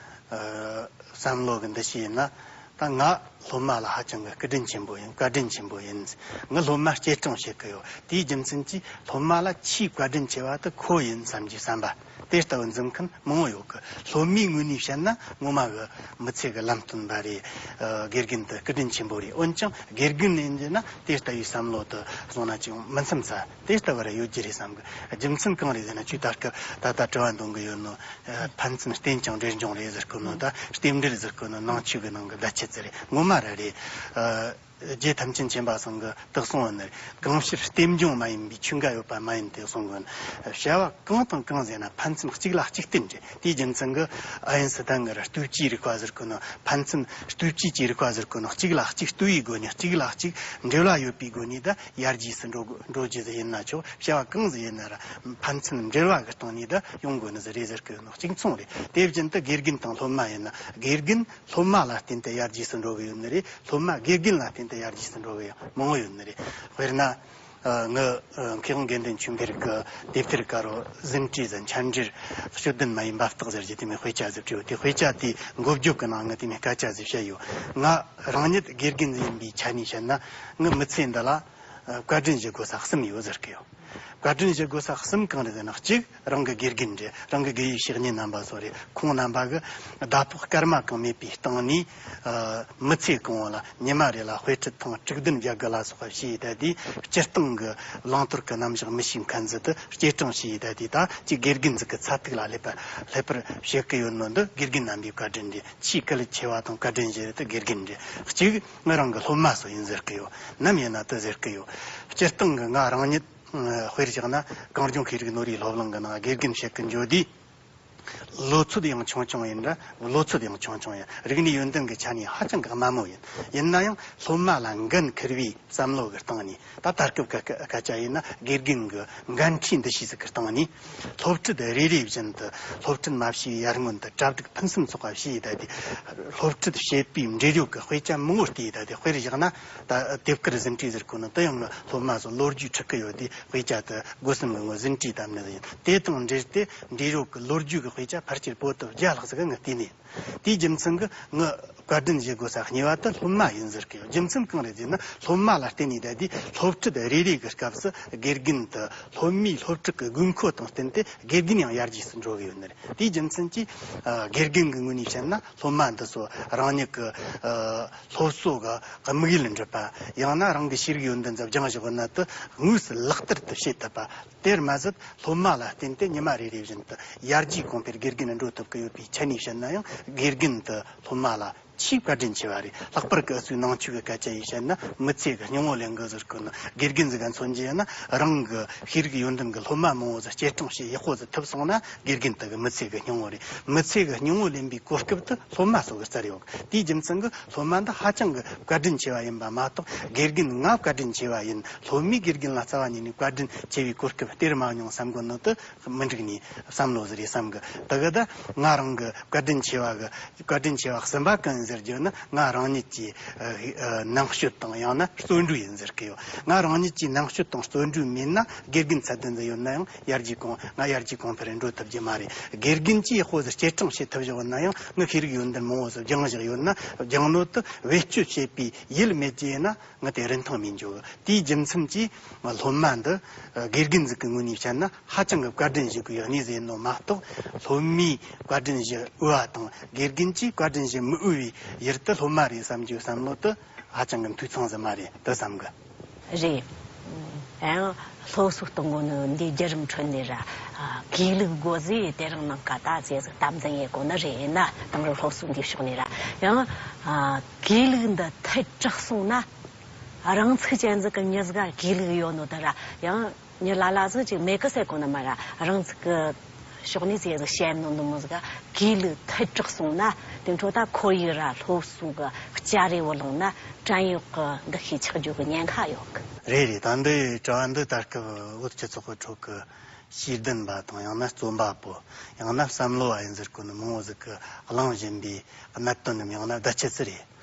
ཨ། བསམ་བློ་གི་འདུ་ཤེས་ཡིན་ན། ད་ང་སློབ་མ་ལ་ཧ་ཅང་གི་སྐུ་དྲིན་ཆེན་པོ་ཡིན། བཀའ་དྲིན་ཆེན་པོ་ཡིན། ངི་སློབ་མ་སྐྱེད་སྲིང་བྱེད་གི་ཡོད། དེའི་རྒྱུ་མཚན་གྱིས་སློབ་མ་ལ་ཆེས་བཀའ་དྲིན་ཆེ་བ་དེ་ཁོ་ཡིན་བསམ་གྱི་བསམ་པ་དེ་ལྟ་བུ་འཛིན་མཁན་མང་བོ་ཡོད་གི། སློབ་མའི་ངོས་ནས་བཤད་ན་ངོ་མ་གི་མི་ཚེ་གི་ལམ་སྟོན་པ་རེད། ཨ། དགེ་རྒན་དེ་སྐུ་དྲིན་ཆེན་པོ་རེད། འོན་ཀྱང་དགེ་རྒན་ཡིན་གྱི་ན་དེ་ལྟ་བུའི་བསམ་བློ་དེ་སོང་ན་ཅིག་མི་འཚམ་ས་དེ་ལྟ་བུ་ར་ཡོད་རྒྱུ་རེད་བསམ་གི། རྒྱུ་མཚན་གང་རེད་ཟེར་ན། ཁྱོས་ད་སྐབས་ད་ལྟ་དྲི་བ་འདོན་གི་ཡོད་ནོ། ཨ། ཕན་ཚུན་རྟེན་ཅིང་འབྲེལ་འབྱུང་རེད་ཟེར་གི་ནོ། ད་རྟེན་འབྲེལ་ཟེར་གི་ནོ་ནང་ཆོས་གི་ནང་གི་བརྡ་ཆད་ཟིག་རེད། ངོ་མ་ར་རེད། ཨ། རྗེ་ཐམས་ཅད་མཁྱེན་པ་ཚང་གི་དག་གསུང་བ་ནི་གང་ཕྱིར་རྟེན་འབྱུང་མ་ཡིན་པའི་ཆོས་འགའ་ཡོད་པ་མ་ཡིན་ཏེ་གསུང་གི། བྱ་བ་གང་དང་གང་ཟེར་ན་ཕན་ཚུན་གཅིག་ལ་གཅིག་བརྟེན་རེད། དེའི་རྒྱུ་མཚན་གྱིས་ཨ་ཡིན་སི་ཐན་གྱི་ལྟོས་བཅས་རིག་པ་ཟེར་གོ་ནོ། ཕན་ཚུན་ལྟོས་བཅས་ཀྱི་རིག་པ་ཟེར་གོ་ནོ། གཅིག་ལ་གཅིག་ལྟོས་པའི་སྒོ་ནས། གཅིག་ལ་གཅིག་འབྲེལ་བ་ཡོད་པའི་སྒོ་ནས་ད་ཡར་རྒྱས་སུ་འགྲོ་དགོས། འགྲོ་རྒྱུ་ཟིག་ཡིན་ན་ཆོག་བྱ་བ་གང་ཟིག་ཡིན་ན་ར་ཕན་ཚུན་འབྲེལ་བ་གི་སྟེང་ནས་ད་ཡོང་དགོས་ནི་ཟིག་རེད་ཟེར་གི་ཡོད་ནོ། གཅིག་མཚུངས་རེད། དེ་བཞིན་དུ་དགེ་རྒན་དང་སློབ་མ་ཡིན་ན། དགེ་རྒན་སློབ་མ་ལ་བརྟེན་ཏེ་ཡར་རྒྱས་སུ་འགྲོ་གི་ཡོད་ནི་རེད། སློབ་མ་དགེ་རྒན་ལ་བརྟེན་ཏེ་ཡར་རྒྱས་སུ་འགྲོ་གི་ཡང་མང་བོ་ཡོད་ནི་རེད། དཔེར་ན། ཨ། ངི་ཨ་མཁས་དབང་དགེ་འདུན་ཆོས་འཕེལ་གི་དེབ་ཐེར་དཀར་པོ་ཟིན་བྲིས་ཟིན་འཆད་འགྲེལ་དཔྱོད་ལྡན་མ་ཡི་འབབ་སྟེགས་ཟེར་གྱི་དེ་མོའི་དཔེ་ཆ་ཟིག་བྲིས་ཡོད། དེ་དཔེ་ཆ་དེའི་འགོ་བརྗོད་གི་ནང་ངི་དེ་མོའི་སྐད་ཆ་ཟིག་བཤད་ཡོད། ང་རང་ཉིད་དགེ་རྒན་ཡིན་པའི་ཆ་ནས་བཤད་ན། ངི་མི་ཚེ་འདི་ལ་ཨ་བཀའ་དྲིན་ཞུ་དགོས་ས་གསུམ་ཡོད་ཟེར་གི་ཡོད། བཀའ་དྲིན་ཞུ་དགོས་ས་གསུམ་གང་རེད་ཟེར་ན། གཅིག་རང་གི་དགེ་རྒན་རེད། རང་གི་དགེ་བའི་བཤེས་གཉེན་རྣམ་པ་ཚོ་རེད། ཁོང་རྣམ་པ་གི་ཟླ་ཕོགས་སྐར་མ་གང་མེད་པའི་སྟེང་ནས། ཨ། མི་ཚེ་གང་བོ་ལ་ཉི་མ་རེ་ལ་དཔེ་ཁྲིད་ཐེངས་དྲུག་བདུན་བརྒྱད་དགུ་ལ་སོགས་པ་བྱས་ཡི་ད་དེ། སྤྱིར་བཏང་གི་བླང་དོར་གི་རྣམ་གཞག་མི་ཤེས་མཁན་ཟིག་དེ་སྐྱེད་སྲིང་བྱས་ཡི་ད་དེ། ད་ཅིག་དགེ་རྒན་ཟིག་གི་ཚད་ཐིག་ལ་སླེབས་པ་སླེབས་པར་བྱེད་གི་ཡོད་ནོ་འདི་དགེ་རྒན་རྣམ་པའི་བཀའ་དྲིན་རེད། ཆེས་གལ་ཆེ་བ་དང་བཀའ་དྲིན་ཆེ་རེད་དེ་དགེ་རྒན་རེད། གཅིག་ང་རང་གི་སློབ་མ་ཚོ་ཡིན་ཟེར་གི་ཡོད། ནམ་ཡིན་ན་དེ་ཟེར་གི་ཡོད། སྤྱིར་བཏང་གི་ང་རང་ཉིད་དཔེར་བཞག་ན། གངས་ལྗོངས་ཤེས་རིག་ནོར་བུའི་སློབ་གླིང་གི་ནང་དགེ་རྒན་བྱེད་གི་འགྱོ་དུས། ལོ་ཚོད་ཡང་ཆུང་ཆུང་ཡིན་ར། ལོ་ཚོད་ཡང་ཆུང་ཆུང་ཡིན། རིག་གནས་ཡོན་ཏན་གྱི་ཆ་ནས་ཧ་ཅང་གི་དམའ་མོ་ཡིན། ཡིན་ན་ཡང་སློབ་མ་ལ་འགན་འཁུར་བའི་བསམ་བློ་གི་སྟེང་ནས། ད་ད་སྐབས་ཀྱི་སྐད་ཆ་ཡིན་ན་དགེ་རྒན་གྱི་འགན་འཁྲིའི་འདུ་ཤེས་ཟིག་གི་སྟེང་ནས། སློབ་ཁྲིད་རེ་རེ་བཞིན་དུ་སློབ་ཁྲིད་མ་བྱས་པའི་ཡར་སྔོན་དུ་གྲ་སྒྲིག་ཕུན་སུམ་ཚོགས་པ་བྱས་ཡི་ད་དེ། སློབ་ཁྲིད་བྱེད་པའི་འབྲེལ་ཡོད་ཀྱི་དཔེ་ཆ་མང་བོ་བལྟས་ཡི་ད་དེ། དཔེར་བཞག་ན། ད་དེབ་དཀར་ཟིན་བྲིས་ཟེར་གོ་ནོ་དེ་ཡང་སློབ་མ་ཚོ་ལོ་རྒྱུས་ཁྲིད་གི་ཡོད་དེ། དཔེ་ཆ་དེ་སྒོ་གསུམ་གི་ངོ་ཟིན་བྲིས་བཏབ་ནི་ཡིན། དེ་དང་འབྲེལ་ཏེ་འབྲེལ་ཡོད་ཀྱི་ལོ་རྒྱུས་ཀྱི་དཔེ་ཆ་ཕལ་ཆེར་པོ་ཏི་བརྒྱ་ལྷག་ཟིག་ངས་བལྟས་ནས། དེའི་རྒྱུ་མཚན་གྱིས་ངི་བཀའ་དྲིན་ཞུ་དགོས་ས་གཉིས་པ་དེ་སློབ་མ་ཡིན་ཟེར་གི་ཡོད། རྒྱུ་མཚན་གང་རེད་ཟེར་ན། སློབ་མ་ལ་བརྟེན་ནས་ད་དེ་སློབ་ཁྲིད་རེ་རེ་གི་སྐབས་སུ་དགེ་རྒན་དེ་སློབ་མའི་སློབ་ཁྲིད་ཀྱི་དགོས་མཁོ་དང་བསྟུན་ཏེ་དགེ་རྒན་ཡང་ཡར་རྒྱས་སུ་འགྲོ་གི་ཡོད་ནི་རེད། དེའི་རྒྱུ་མཚན་གྱིས། ཨ། དགེ་རྒན་གྱི་ངོས་ནས་བཤད་ན། སློབ་མ་འདི་ཚོ་རང་ཉིད་ཀྱི། ཨ། སློབ་གསོ་གི་དམིགས་ཡུལ་འགྲུབ་པ། ཡང་ན་རང་གི་ཤེས་རིག་ཡོན་ཏན་ཚོ་སྦྱང་བཞག་ན་དེ་དངོས་སུ་ལག་བསྟར་དུ་བྱེད་ཐུབ་པ། དེར་མ་ཟད། སློབ་མ་ལ་བརྟེན་ཏེ་ཉི་མ་རེ་རེ་བཞིན་དུ་ཡར་རྒྱས་གོང་འཕེལ་དགེ་རྒན་འགྲོ་ཐུབ་ཀྱི་ཡོད་པའི་ཆ་ནས་བཤད་ན་ཡང་། དགེ་རྒན་དེ་སློབ་མ་ལ་ཆེས་བཀའ་དྲིན་ཆེ་བ་རེད། ལྷག་པར་དུ་འུ་ཚོའི་ནང་ཆོས་ཀྱི་སྐད་ཆ་ཡིས་བཤད་ན། མི་ཚེ་གི་སྙིང་བོ་ལེན་གི་ཟེར་གོ་ནོ། དགེ་རྒན་ཟིག་ག་མཚོན་རྒྱུ་ཡིན་ན། རང་གི་ཤེས་རིག་ཡོན་ཏན་གྱི་སློབ་མ་མང་བོ་ཟིག་སྐྱེད་སྲིང་བྱེད་ཡག་པོ་ཟིག་ཐུབ་སོང་ན། དགེ་རྒན་དེ་གི་མི་ཚེ་གི་སྙིང་བོ་རེད། མི་ཚེ་གི་སྙིང་བོ་ལེན་པའི་གོ་སྐབས་དེ་སློབ་མ་ཚོ་གི་སྩལ་ཡོད། དེའི་རྒྱུ་མཚན་གྱིས་སློབ་མ་འདི་ཧ་ཅང་གི་བཀའ་དྲིན་ཆེ་བ་ཡིན་པ་མ་གཏོགས། དགེ་རྒན་ང་བཀའ་དྲིན་ཆེ་བ་ཡིན། སློབ་མས་དགེ་རྒན་ལ་རྩ་བ་ཉིད་ནས་བཀའ་དྲིན་ཆེ་བའི་གོ་སྐབས་སྟེར་མ་མྱོང་བསམ་གོ་ནོ་དེ་མི་འགྲིག་ནི་བསམ་བློ་ཟིག་རེད་བསམ་གི། དེ་གི་ད་ང་རང་གི་བཀའ་དྲིན་ཆེ་བ་གི། བཀའ་དྲིན་ཆེ་བ་གསུམ་པ་གང་ཡིན་ཟེར་རྒྱུ་ན། ང་རང་ཉིད་ཀྱི། ཨ། ཨ། ནང་བཅུད་དང་ཡང་ན་བརྩོན་འགྲུས་ཡིན་ཟེར་གི་ཡོད། ང་རང་ཉིད་ཀྱི་ནང་བཅུད་དང་བརྩོན་འགྲུས་མེད་ན། དགེ་རྒན་ཚད་ལྡན་ཟིག་ཡོད་ན་ཡང་ཡར་རྒྱས་གོང་། ང་ཡར་རྒྱས་གོང་འཕེལ་འགྲོ་ཐུབ་རྒྱུ་མ་རེད། དགེ་རྒན་གྱིས་ཡག་པོ་ཟིག་སྐྱེད་སྲིང་བྱེད་ཐུབ་བཞག་ཡོད་ན་ཡང་། ངི་ཤེས་རིག་ཡོན་ཏན་མང་བོ་ཟིག་སྦྱང་བཞག་ཡོད་ན། སྦྱང་ནོ་དེ་བེད་སྤྱོད་བྱེད་པའི་ཡུལ་མེད་རྒྱུ་ཡིན་ན། ང་དེ་རིན་ཐང་མེད་འགྱོ་གི། དེའི་རྒྱུ་མཚན་གྱིས་སློབ་མ་འདི་དགེ་རྒན་ཟིག་གི་ངོས་ནས་བཤད་ན། ཧ་ཅང་གི་བཀའ་དྲིན་ཞུ་དགོས་ཡག་གནས་ཟིག་ཡིན་ནོ་མ་གཏོགས། སློབ་མས་བཀའ་དྲིན་ཞུ་འོས་པ་དང་དགེ་རྒན་གྱིས་བཀའ་དྲིན་ཞུ་མི་འོས་པའི་ཡུལ་དུ་སློབ་མ་རེད་བསམ་རྒྱུའི་བསམ་བློ་དེ་ཧ་ཅང་གི་འཐུས་ཚང་ཟིག་མ་རེད་དེ་བསམ་གི། རེད། ཡང་སློབ་གསོ་གཏོང་གོ་ནི་འདི་བརྒྱུད་རིམ་ཁྲོད་ནས་ར། ཨ། གུས་ལུགས་དགོས་ཟེར་དེ་རིང་ནངས་ཀ་ད་ཟེར་ཟིག་གཏམ་འཛིན་ཡེ་གོ་ནི་རེད། ཡིན་ན་དེང་རབས་སློབ་གསོ་འདིའི་ཕྱོགས་ནས་ར། ཡང་། ཨ། གུས་ལུགས་འདི་ཐལ་དྲགས་སོང་ན། རང་ཚུགས་ཅན་ཟིག་གི་མྱི་ཟིག་ག་གུས་ལུགས་ཡོད་ནོ་དེ་ར། ཡང་མྱི་ལ་ལ་ཟིག་ཅིག་མེད་གི་ཟེར་གོ་ནི་མ་ར། རང་ཚུགས་གི་ཕྱོགས་ནས་ཟེར་ཟིག་བཤད་ནོ་འདི་མོ་ཟིག་ག་གུས་ལུགས་ཐལ་དྲགས་སོང་ན། དེ་འཕྲོ་ད་ཁོར་ཡུག་ར་སློབ་གསོ་གི་སྐྱ་རེ་བོ་ལངས་ན། བྲན་གཡོག་གི་འདུ་ཤེས་ཆགས་རྒྱུ་གི་ཉེན་ཁ་ཡོད་གི། རེད་རེད། ད་འདི་དྲི་བ་འདི་ད་སྐབས་བོད་སྤྱི་ཚོགས་ཀྱི་ཁྲོད་ཀྱི་ཤེས་ལྡན་པ་དང་། ཡང་ན་རྩོམ་པ་པོ། ཡང་ན་བསམ་བློ་བ་ཡིན་ཟེར་གོ་ནི་མང་བོ་ཟིག་གིས་གླེང་བཞིན་པའི་གནད་དོན་ནམ་ཡང་ན་བརྡ་ཆད་ཅིག་རེད།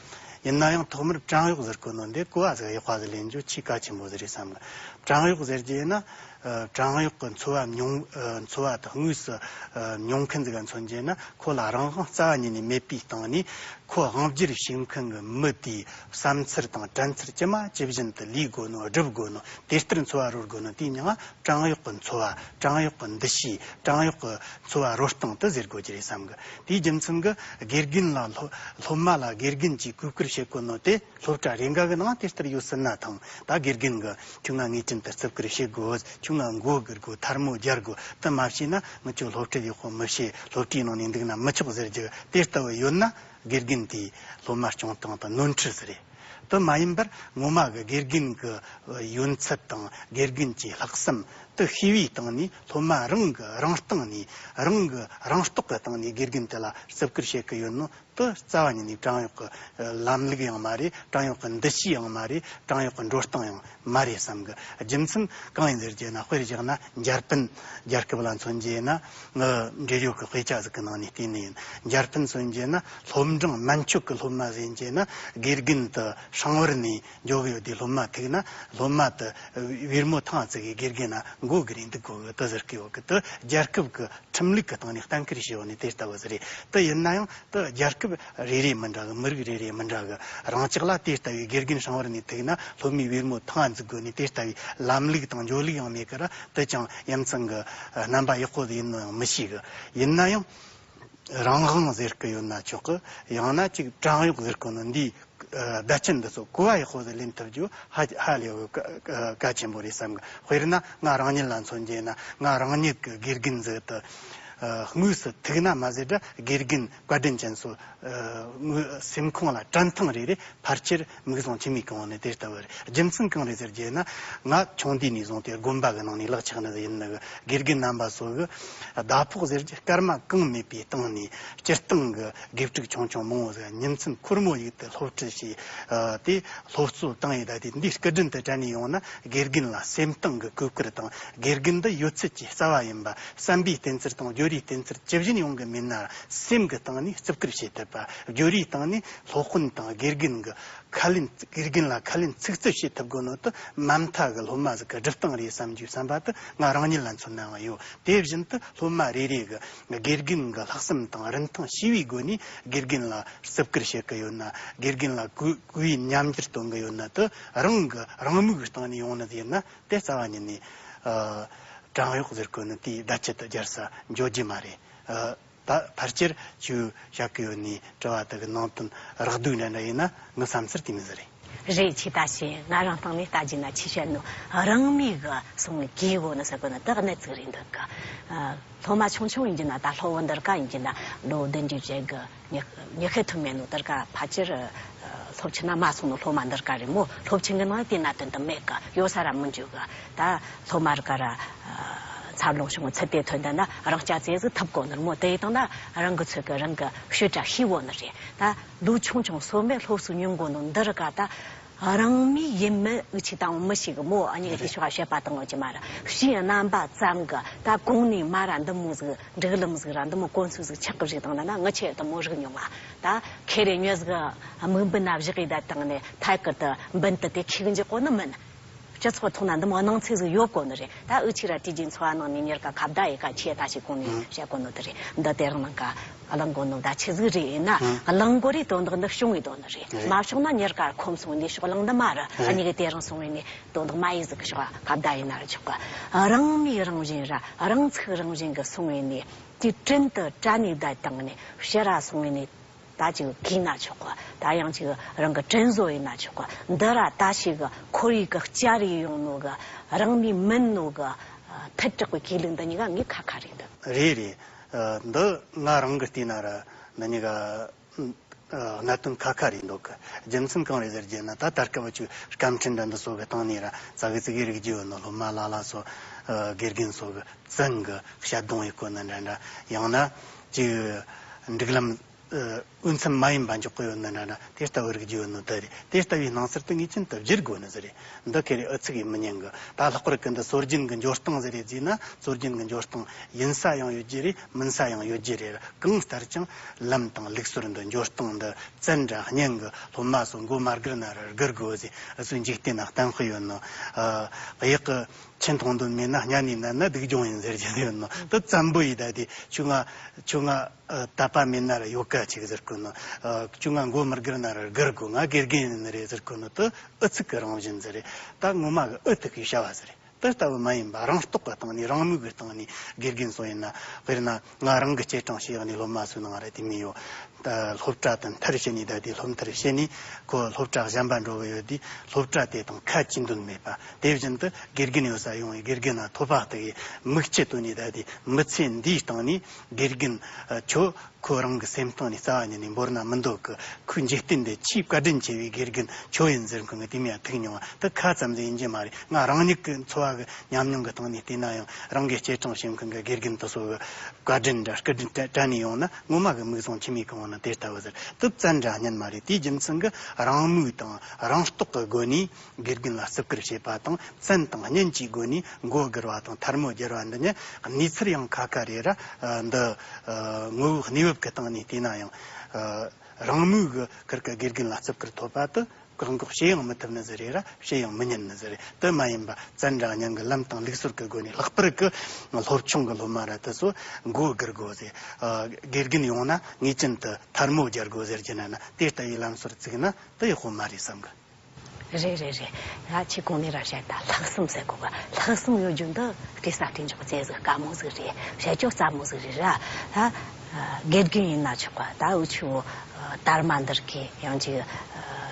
ཡིན་ན་ཡང་ཐོག་མར་བྲན་གཡོག་ཟེར་གོ་ནོ་འདི་གོ་བ་ཟིག་ཡག་པ་ཟིག་ལེན་རྒྱུ་ཆེས་གལ་ཆེན་པོ་ཟིག་རེད་བསམ་གི། བྲན་གཡོག་ཟེར་རྒྱུ་ཡིན་ན། ཨ། བྲན་གཡོག་གི་འཚོ་བ་མྱོང་། ཨ། འཚོ་བ་དེ་དངོས་སུ། ཨ། མྱོང་མཁན་ཟིག་ག་མཚོན་རྒྱུ་ཡིན་ན། ཁོ་ལ་རང་དབང་རྩ་བ་ཉིད་ནས་མེད་པའི་སྟེང་ནས། ཁོ་དབང་སྒྱུར་བྱེད་མཁན་གྱི་མི་དེའི་བསམ་ཚུལ་དང་དྲན་ཚུལ་ཇི་མ་ཇི་བཞིན་དུ་ལས་དགོས་ནོ། སྒྲུབ་དགོས་ནོ། དེ་ལྟར་འཚོ་བ་རོལ་དགོས་ནོ། དེའི་མྱིང་ང་བྲན་གཡོག་གི་འཚོ་བ། བྲན་གཡོག་གི་འདུ་ཤེས། བྲན་གཡོག་གི་འཚོ་བ་རོལ་སྟངས་དེ་ཟེར་དགོས་ཀྱི་རེད་བསམ་གི། དེའི་རྒྱུ་མཚན་གྱིས་དགེ་རྒན་ལ། སློབ། སློབ་མ་ལ་དགེ་རྒན་གྱིས་གུས་བཀུར་བྱེད་དགོས་ནོ་དེ་སློབ་གྲྭ་རེ་འགའ་གི་ནང་དེ་ལྟར་ཡོད་སྲིད་ན་ཐང་། ད་དགེ་རྒན་གྱིས་ཁྱོད་ང་ངེས་ཅན་དུ་བརྩི་བཀུར་བྱེད་དགོས། ཁྱོད་ང་མགོ་སྒུར་དགོས། ཐལ་མོ་སྦྱར་དགོས། དེ་མ་བྱས་ན་ངེད་ཚོ་སློབ་ཁྲིད་ཡག་པོ་མི་བྱེད། སློབ་གྲྭའི་ནང་ནས་འདུག་ན་མི་ཆོག་ཟེར་རྒྱུ་དེ་ལྟ་བུ་ཡོད་ན། དགེ་རྒན་དེས་སློབ་མ་སྐྱོང་སྟངས་དེ་ནོར་འཁྲུལ་ཟིག་རེད། དེ་མ་ཡིན་པར་ངོ་མ་གི་དགེ་རྒན་གི་ཡོན་ཚད་དང་དགེ་རྒན་གྱི་ལྷག་བསམ་དེ་ཤེས་པའི་སྟེང་ནས། སློབ་མ་རང་གི་རང་སྟེང་ནས། རང་གི་རང་རྟོགས་ཀྱི་སྟེང་ནས་དགེ་རྒན་དེ་ལ་བརྩི་བཀུར་བྱེད་ཀྱི་ཡོད་ནོ། དེ་རྩ་བ་ཉིད་ནས་བྲན་གཡོག་གི་ལམ་ལུགས་ཡང་མ་རེད། བྲན་གཡོག་གི་འདུ་ཤེས་ཡང་མ་རེད། བྲན་གཡོག་གི་འགྲོ་སྟངས་ཡང་མ་རེད་བསམ་གི། རྒྱུ་མཚན་གང་ཡིན་ཟེར་རྒྱུ་ན། དཔེར་བཞག་ན་འཇར་པན་རྒྱལ་ཁབ་ལ་མཚོན་རྒྱུ་ན། ངའི་འབྲེལ་ཡོད་ཀྱི་དཔེ་ཆ་ཟིག་གི་ནང་ནས་བལྟས་ནི་ཡིན། འཇར་པན་མཚོན་རྒྱུ་ན། སློབ་འབྲིང་དམན་ཆོད་ཀྱི་སློབ་མ་ཟེར་རྒྱུ་ན། དགེ་རྒན་དེ་ཧྲང་བར་ནས་འཇོག་གི་ཡོད་དེ། སློབ་མ་ཐུག་ན་སློབ་མ་དེ་བེར་མོ་ཐང་བརྩེགས་གི་དགེ་རྒན་ན་མགོ་སྒུར་རེ་འདུག་གོ་གི། དེ་ཟེར་གི་ཡོད་གི། དེ་རྒྱལ་ཁབ་ཀྱི་ཁྲིམས་ལུགས་ཀྱི་སྟེང་ནས་གཏན་འཁེལ་བྱས་ཡོད་ནི་དེ་ལྟ་བུ་ཟིག་རེད། དེ་ཡིན་ན་ཡང་དེ་རྒྱལ་ཁབ་རེ་རེ་མི་འདྲ་གི། མི་རིགས་རེ་རེ་མི་འདྲ་གི། རང་ཅག་ལ་དེ་ལྟ་བུའི་དགེ་རྒན་ཧྲང་བར་ནས་ཐུག་ན་སློབ་མའི་བེར་མོ་ཐང་འཛུགས་དགོས་ནི་དེ་ལྟ་བུའི་ལམ་ལུགས་དང་འཇོག་ལུགས་ཡང་མེད་གི་ར། དེ་ཅང་ཡ་མཚན་གི་རྣམ་པ་ཡག་པོ་ཟིག་ཡིན་ནོ་ཡང་མི་ཤེས་གི། ཡིན་ན་ཡང་རང་དབང་ཟེར་གི་ཡོད་ན་ཆོག་གི། ཡང་ན་ཅིག་བྲན་གཡོག་ཟེར་གི་ནོ་འདི། ཨ། བརྡ་ཆད་འདི་ཚོ་གོ་བ་ཡག་པོ་ཟིག་ལེན་ཐུབ་རྒྱུ་ཧ་ཧ་ལས་གི་གལ་ཆེན་པོ་རེད་བསམ་གི། དཔེར་ན་ང་རང་ཉིད་ལ་མཚོན་རྒྱུ་ན། ང་རང་ཉིད་ཀྱི་དགེ་རྒན་ཟིག་དེ། ཨ། དངོས་སུ་ཐུག་ན་མ་ཟད་ར། དགེ་རྒན་བཀའ་དྲིན་ཅན་ཚོ། ཨ། དངོས་སེམས་ཁོང་ལ་དྲན་ཐེངས་རེ་རེ་ཕལ་ཆེར་མིག་ཟུང་མཆི་མས་གང་བ་ནི་དེ་ལྟ་བུ་རེད། རྒྱུ་མཚན་གང་རེད་ཟེར་རྒྱུ་ན། ང་ཆུང་དུས་ནས་བཟུང་སྟེ་དགོན་པ་གི་ནང་ནས་ལག་ཆགས་ནི་ཟིག་ཡིན་ནི་གི། དགེ་རྒན་རྣམ་པ་ཚོ་གི་ཟླ་ཕོགས་ཟེར་རྒྱུ་སྐར་མ་གང་མེད་པའི་སྟེང་ནས་སྤྱིར་བཏང་གི་དགེ་ཕྲུག་ཆུང་ཆུང་མང་བོ་ཟིག་ཉིན་མཚན་འཁོར་མོ་བྱས་ཏེ་སློབ་ཁྲིད་བྱས། ཨ། དེ་སློབ་གསོ་བཏང་ཡོད། ད་དེ་འདི་སྐུ་མགྲོན་དུ་གྲ་ནས་ཡོང་ན་དགེ་རྒན་ལ་སེམས་གཏིང་གི་གུས་བཀུར་དང་། དགེ་རྒན་འདི་ཡོད་ཚད་ཀྱི་རྩ་བ་ཡིན་པ། བསམ་པའི་བསྟན་འཛིན་དང་སྦྱོར་བའི་བསྟན་འཛིན་ཇི་བཞིན་ཡོང་གི་མེད་ན། སེམས་ཀྱི་སྟེང་ནས་བརྩི་བཀུར་བྱེད་ཐུབ་པ། སྦྱོར་བའི་སྟེང་ནས་སློབ་དཔོན་དང་དགེ་རྒན་གྱི་ཁས་ལེན། དགེ་རྒན་ལ་ཁས་ལེན་ཚིག་རྩུབ་བྱེད་ཐུབ་དགོས་ནོ་དེ་མ་མཐའ་གི་སློབ་མ་ཟིག་གི་སྒྲུབ་སྟངས་རེད་བསམ་རྒྱུའི་བསམ་པ་དེ་ང་རང་ཉིད་ལ་མཚོན་ནའང་ཡོད། དེ་བཞིན་དུ་སློབ་མ་རེ་རེ་གི་དགེ་རྒན་གྱི་ལྷག་བསམ་དང་རིན་ཐང་ཤེས་པའི་སྒོ་ནས་དགེ་རྒན་ལ་བརྩི་བཀུར་བྱེད་ཀྱི་ཡོད་ན། དགེ་རྒན་ལ་གུས་གུས་ཉམས་འགྱུར་གཏོང་གི་ཡོད་ན། དེ་རང་གི་རང་མོས་ཀྱི་སྟེང་ནས་ཡོང་ནི་ཡིན་ན། དེ་རྩ་བ་ཉིད་ནས། ཨ། བྲན་གཡོག་ཟེར་གོ་ནི་དེའི་བརྡ་ཆད་དུ་སྦྱར་ས་འཇོག་རྒྱུ་མ་རེད། ཨ། ད་ཕལ་ཆེར་ཁྱོས་བཤད་གི་ཡོད་ནི་དྲི་བ་དེ་གི་ནང་དོན་རགས་བསྡུས་འདྲ་འདྲ་ཡིན་ན་ངའི་བསམ་ཚུལ་དེ་མོ་ཟིག་རེད། རེད། ཁྱོས་ད་བཤད། ང་རང་སྟེང་ནས་ལྟ་རྒྱུ་ན། ཁྱོས་བཤད་ནོ་རང་མོས་གི་སོང་གི་གོ་ནི་ཟེར་གོ་ནི་དེ་གནད་ཅིག་རེད་འདུག་གི། ཨ། སློབ་མ་ཆུང་ཆུང་ཡིན་རྒྱུ་ན། ད་སློབ་བུ་འདི་རིགས་ཡིན་རྒྱུ་ན་ལོ་བདུན་ཅུ་བརྒྱད་ཅུ་ཉི་ཉི་ཤུ་ཐུབ་མེད་ནོ་དེ་རིགས་ཕལ་ཆེར། ཨ། སློབ་ཆེན་ན་མ་སོང་ནོ་སློབ་མ་འདི་རིགས་རེད་མོ། སློབ་ཆེན་གི་ནང་དེ་གནད་དོན་དེ་མེད་གི། ཡོད་ས་ར་མི་འཇུག་གི། ད་སློབ་མ་རིགས་ར། ཨ། འཚར་ལོངས་བྱུང་ཚུལ་དེ་ཐོན་ད་ན་རང་སྐྱ་ཙེ་ཟིག་ཐུབ་གོ་ནི་རེད་མོ། དེ་ཡི་སྟེང་ན་རང་གི་ཚོད་ཀྱི་རང་གི་ཤོད་གྲྭ་ཤེས་གོ་ནི་རེད། ད་ལོ་ཆུང་ཆུང་སོ་མའི་སློབ་གསོ་མྱོང་གོ་ནོ་འདི་རིགས་ད་རང་མོས་ཡིན་མིན་འུ་ཆོས་ད་མི་ཤེས་གི་མོ། ཨ་ནི་དེ་ཕྱོགས་བཤད་པ་བཏང་ཡོད་ཀྱི་མ་རེད། ཕྱིའི་རྣམ་པ་ཙམ་གི་ད་གོང་ནས་མར་ར་འདི་མོ་ཟིག་སྒྲིག་ལམ་ཟིག་ར་འདི་མོ་གོམས་སྲོལ་ཟིག་ཆགས་གི་རིགས་དང་ན་ན། ངི་ཆོས་འདི་མོ་རིག་མྱོང་ང་། ད་ཁེ་རེ་མྱི་ཟིག་མིག་འབུ་ན་བཞག་གི་ད་བཏང་ནས་ཐད་ཀར་དུ་འབུ་དེ་དེ་ཁེ་གི་འཇོག་གོ་ནི་མིན། སྤྱི་ཚོགས་ཐོག་ན་འདི་མོ་སྣང་ཚུལ་ཟིག་ཡོད་གོ་ནི་རེད། ད་འུ་ཆོས་ར་དུས་རྒྱུན་འཚོ་བ་ནང་ནས་ཉེར་ཀ་ཁ་བརྡ་ཡི་ཀ་ཆེ་ད་ཞིག་གོང་ནས་བཤད་གོ་ནོ་དེ་རེད། འདི་དེ་རིང་ནངས་ཀ་གླེང་གོ་ནོ་ད་ཆི་ཟིག་རེད་ཡིན་ན། གླེང་གོ་རེ་དོན་དག་འདི་བྱུང་བའི་དོན་ནི་རེད། རེད། མ་བྱུང་ན་ཉེར་ཀ་ཁོམ་སོང་ནས་ཕྱོགས་གླེང་འདི་མ་རེད། རེད། ཨ་ནི་གི་དེ་རིང་སོང་བའི་ནས་དོན་དག་མ་ཡིན་ཟིག་གི་ཕྱོགས་ཁ་བརྡ་ཡིན་ན་ར་ཆོག་གི། རང་མོས་རང་བཞིན་ར་རང་ཚུགས་རང་བཞིན་གི་སོང་བའི་ནས་དེ་བྲན་དུ་གྲ་ནས་བསྡད་བཏང་ནས་ཕྱིར་ར་སོང་བའི་ནས། ད་ཅིག་གིས་ན་ཆོག་གི། ད་ཡང་ཅིག་རང་གི་དྲིན་གཟོ་ཡིན་ན་ཆོག་གི། འདི་ར་ད་ཞིག་གི་ཁོར་ཡུག་གི་བསྐྱར་རེ་ཡོང་ནོ་གི། རང་མོས་མིན་ནོ་གི། ཐལ་དྲགས་པའི་གུས་ལུགས་འདི་གཉིས་ཀ་ངས་ཁ་ཁ་རེད་འདུག་རེད་རེད། ཨ། འདི་ང་རང་གི་བལྟས་ན་ར་འདི་གཉིས་ཀ། ཨ། གནད་དོན་ཁ་ཁ་རེད་འདུག་གི། རྒྱུ་མཚན་གང་རེད་ཟེར་རྒྱུ་ན། ད་ལྟར་སྐབས་བཅུ་སྐར་འཕྲིན་འདྲ་འདི་ཚོ་གི་སྟེང་ནས་ར་ཙག་གི་ཙིག་གི་རིག་རྒྱུ་ཡོད་ནོ། སློབ་མ་ལ་ལ་ཚོ། ཨ། དགེ་རྒན་ཚོ་གི་བཙན་གི་བཤད་གཏོང་ཡེད་གོ་ནི་འདྲ་འདྲ། ཡང་ན་ཅིག་སྒྲིག་ལམ། ཨ། འོས་འཚམ་མ་ཡིན་པ་འཇོག་གི་ཡོད་ནི་འདྲ་འདྲ། དེ་ལྟ་བུ་རིག་རྒྱུ་ཡོད་ནོ་དེ་རེད། དེ་ལྟ་བུའི་སྣང་ཚུལ་དེ་ངེས་ཅན་དུ་བསྒྱུར་དགོས་ནི་ཟིག་རེད། འདི་ཁེ་རེ་ཨུ་ཚུགས་ཡེད་མི་ཉན་གི། ད་ལྷག་པར་གི་འདི་སྲོལ་རྒྱུན་གི་འབྱོར་སྟངས་ཟིག་རེད་ཟེར་ན། སྲོལ་རྒྱུན་གི་འབྱོར་སྟངས་ཡིན་ས་ཡང་ཡོད་རྒྱུ་རེད། མིན་ས་ཡང་ཡོད་རྒྱུ་རེད། གང་ལྟར་ཀྱང་ལམ་དང་ལུགས་སྲོལ་འདི། འབྱོར་སྟངས་འདི་བཙན་དྲ་སྙན་གི། སློབ་མ་ཚོ་མགོ་མ་སྒུར་ན་ར་སྒུར་དགོས་ཟེར་ཨུ་ཚོའི་འཇིག་རྟེན་ན་གཏམ་དཔེ་ཡོད་ནོ། ཨ། གཡག་གི་ཆུ་འཐུང་འདོད་མེད་ན། གཉའ་ནས་མནན་ན་སྡུག་གྱོང་ཡིན་ཟེར་རྒྱུ་ཡོད་ནོ། དེ་བཙན་པོ་ཡིན། ད་དེ་ཁྱོས་ང་ཁྱོས་ང་ཨ། དད་པ་མེད་ན་ར་ཡོད་ཀ་ཅིག་ཟེར་གོ་ནོ། ཨ། ཁྱོས་ང་མགོ་མི་སྒུར་ན་ར་སྒུར་དགོས། ང་དགེ་རྒན་ཡིན་ནི་རེད་ཟེར་གོ་ནོ། དེ་ཨུ་ཚུགས་གི་རང་བཞིན་ཟིག་རེད། ད་ངོ་མ་གི་ཨུ་ཐུག་གི་བྱ་བ་ཟིག་རེད། དེ་ལྟ་བུ་མ་ཡིན་པ་རང་རྟོགས་ཀྱི་སྟེང་ནས། རང་མོས་ཀྱི་སྟེང་ནས་དགེ་རྒན་སོགས་ཡིན་ན། དཔེར་ན་ང་རང་གི་སྐྱེས་གྲོངས་བྱས་ཡག་ནས་སློབ་མ་ཚོའི་ནང་ར་དེ་མི་ཡོད། ད་སློབ་གྲྭ་དང་མཐར་ཕྱིན་ནས། ད་དེ་སློབ་མཐར་ཕྱིན་ནས་ཁོ་སློབ་གྲྭ་གཞན་པ་འགྲོ་གི་ཡོད་དུས། སློབ་གྲྭ་དེ་དང་ཁ་གཅིག་འདོན་མེད་པ། དེ་བཞིན་དུ་དགེ་རྒན་ཡོད་ས་ཡོང་བའི་དགེ་རྒན་ལ་ཐོབ་པ་དག་གི་མིག་ཆུ་བཏོན་ནས། ད་དེ་མི་ཚེ་འདིའི་སྟེང་ནས་དགེ་རྒན་ཁྱོད། ཁོ་རང་གི་སེམས་གཏིང་ནས་རྩ་བ་ཉིད་ནས་འབོར་ན་མི་འདོད་གི། ཁོའི་འཇིག་རྟེན་འདི་ཆེས་བཀའ་དྲིན་ཆེ་བའི་དགེ་རྒན་ཁྱོད་ཡིན་ཟེར་མཁན་གི་དེ་མིན་ཡང་ཐུག་མྱོང་བ་དེ་ཁ་ཙམ་ཟིག་ཡིན་གྱི་མ་རེད། ང་རང་ཉིད་ཀྱི་འཚོ་བ་གི་ཉམས་མྱོང་གི་སྟེང་ནས་བལྟས་ན་ཡང་། རང་གི་སྐྱེས་གྲོངས་བྱེད་མཁན་གི་དགེ་རྒན་དེ་ཚོ་གི་བཀའ་དྲིན་འདྲ་སྐུ་དྲིན་དྲ་དྲན་ནས་ཡོང་ན། ངོ་མ་གི་མིག་བཟུང་མཆི་མས་གང་བ་ན་དེ་ལྟ་བུ་ཟེར། དེ་བཙན་འདྲ་ཉན་མ་རེད། དེའི་རྒྱུ་མཚན་གི་རང་མོས་དང་རང་རྟོགས་ཀྱི་སྒོ་ནས་དགེ་རྒན་ལ་བརྩི་བཀུར་བྱེད་པ་དང་། བཙན་དང་གཉེན་གྱི་སྒོ་ནས་མགོ་སྒུར་བ་དང་ཐལ་མོ་སྦྱར་བ་འདི་ནི་གནས་ཚུལ་ཡང་ཁ་ཁ་རེད་ར། ཨ། འདི། ཨ། ངོ་བོའི་གནས་བབ་ཀྱི་སྟེང་ནས་བལྟས་ན་ཡང་། ཨ། རང་མོས་ཀྱི་ཁུར་གི་དགེ་རྒན་ལ་བརྩི་བཀུར་ཐོབ་པ་དེ་བཀག་འགོག་བྱེད་ཡང་མི་ཐུབ་ནི་ཟིག་རེད་ར། བྱེད་ཡང་མི་ཉན་ནི་ཟིག་རེད། དེ་མ་ཡིན་པ་བཙན་འདྲ་ཉན་གི་ལམ་དང་ལུགས་སྲོལ་གྱི་སྒོ་ནས། ལྷག་པར་གི་སློབ་ཆུང་གི་སློབ་མ་ར་དེ་ཚོ་མགོ་སྒུར་དགོས་ཟེར། ཨ། དགེ་རྒན་ཡོང་ན་ངེས་ཅན་དུ་ཐལ་མོ་སྦྱར་དགོས་ཟེར་གྱི་ན་ན། དེ་ལྟ་བུའི་ལམ་སྲོལ་བཙུགས་ན་དེ་ཡག་པོ་མ་རེད་བསམ་གི། རེད་རེད་རེད། ང་ཁྱེད་གོང་ནས་ར་བཤད། ད་ལྷག་བསམ་ཟེར་གོ་གི། ལྷག་བསམ་ཡོད་རྒྱུ་འདི་སྐྱེས་ས་སྐྱེས་འཇོག་བྱེད་ཟིག་དཀའ་མོ་ཟིག་རེད། བཤད་རྒྱུ་སླ་མོ་ཟིག་རེད་ར། ད་དགེ་རྒན་ཡིན་ན་ཆོག་ག། ད་འུ་ཆོ་དར་མ་འདིར་གི་ཡང་ཅིག་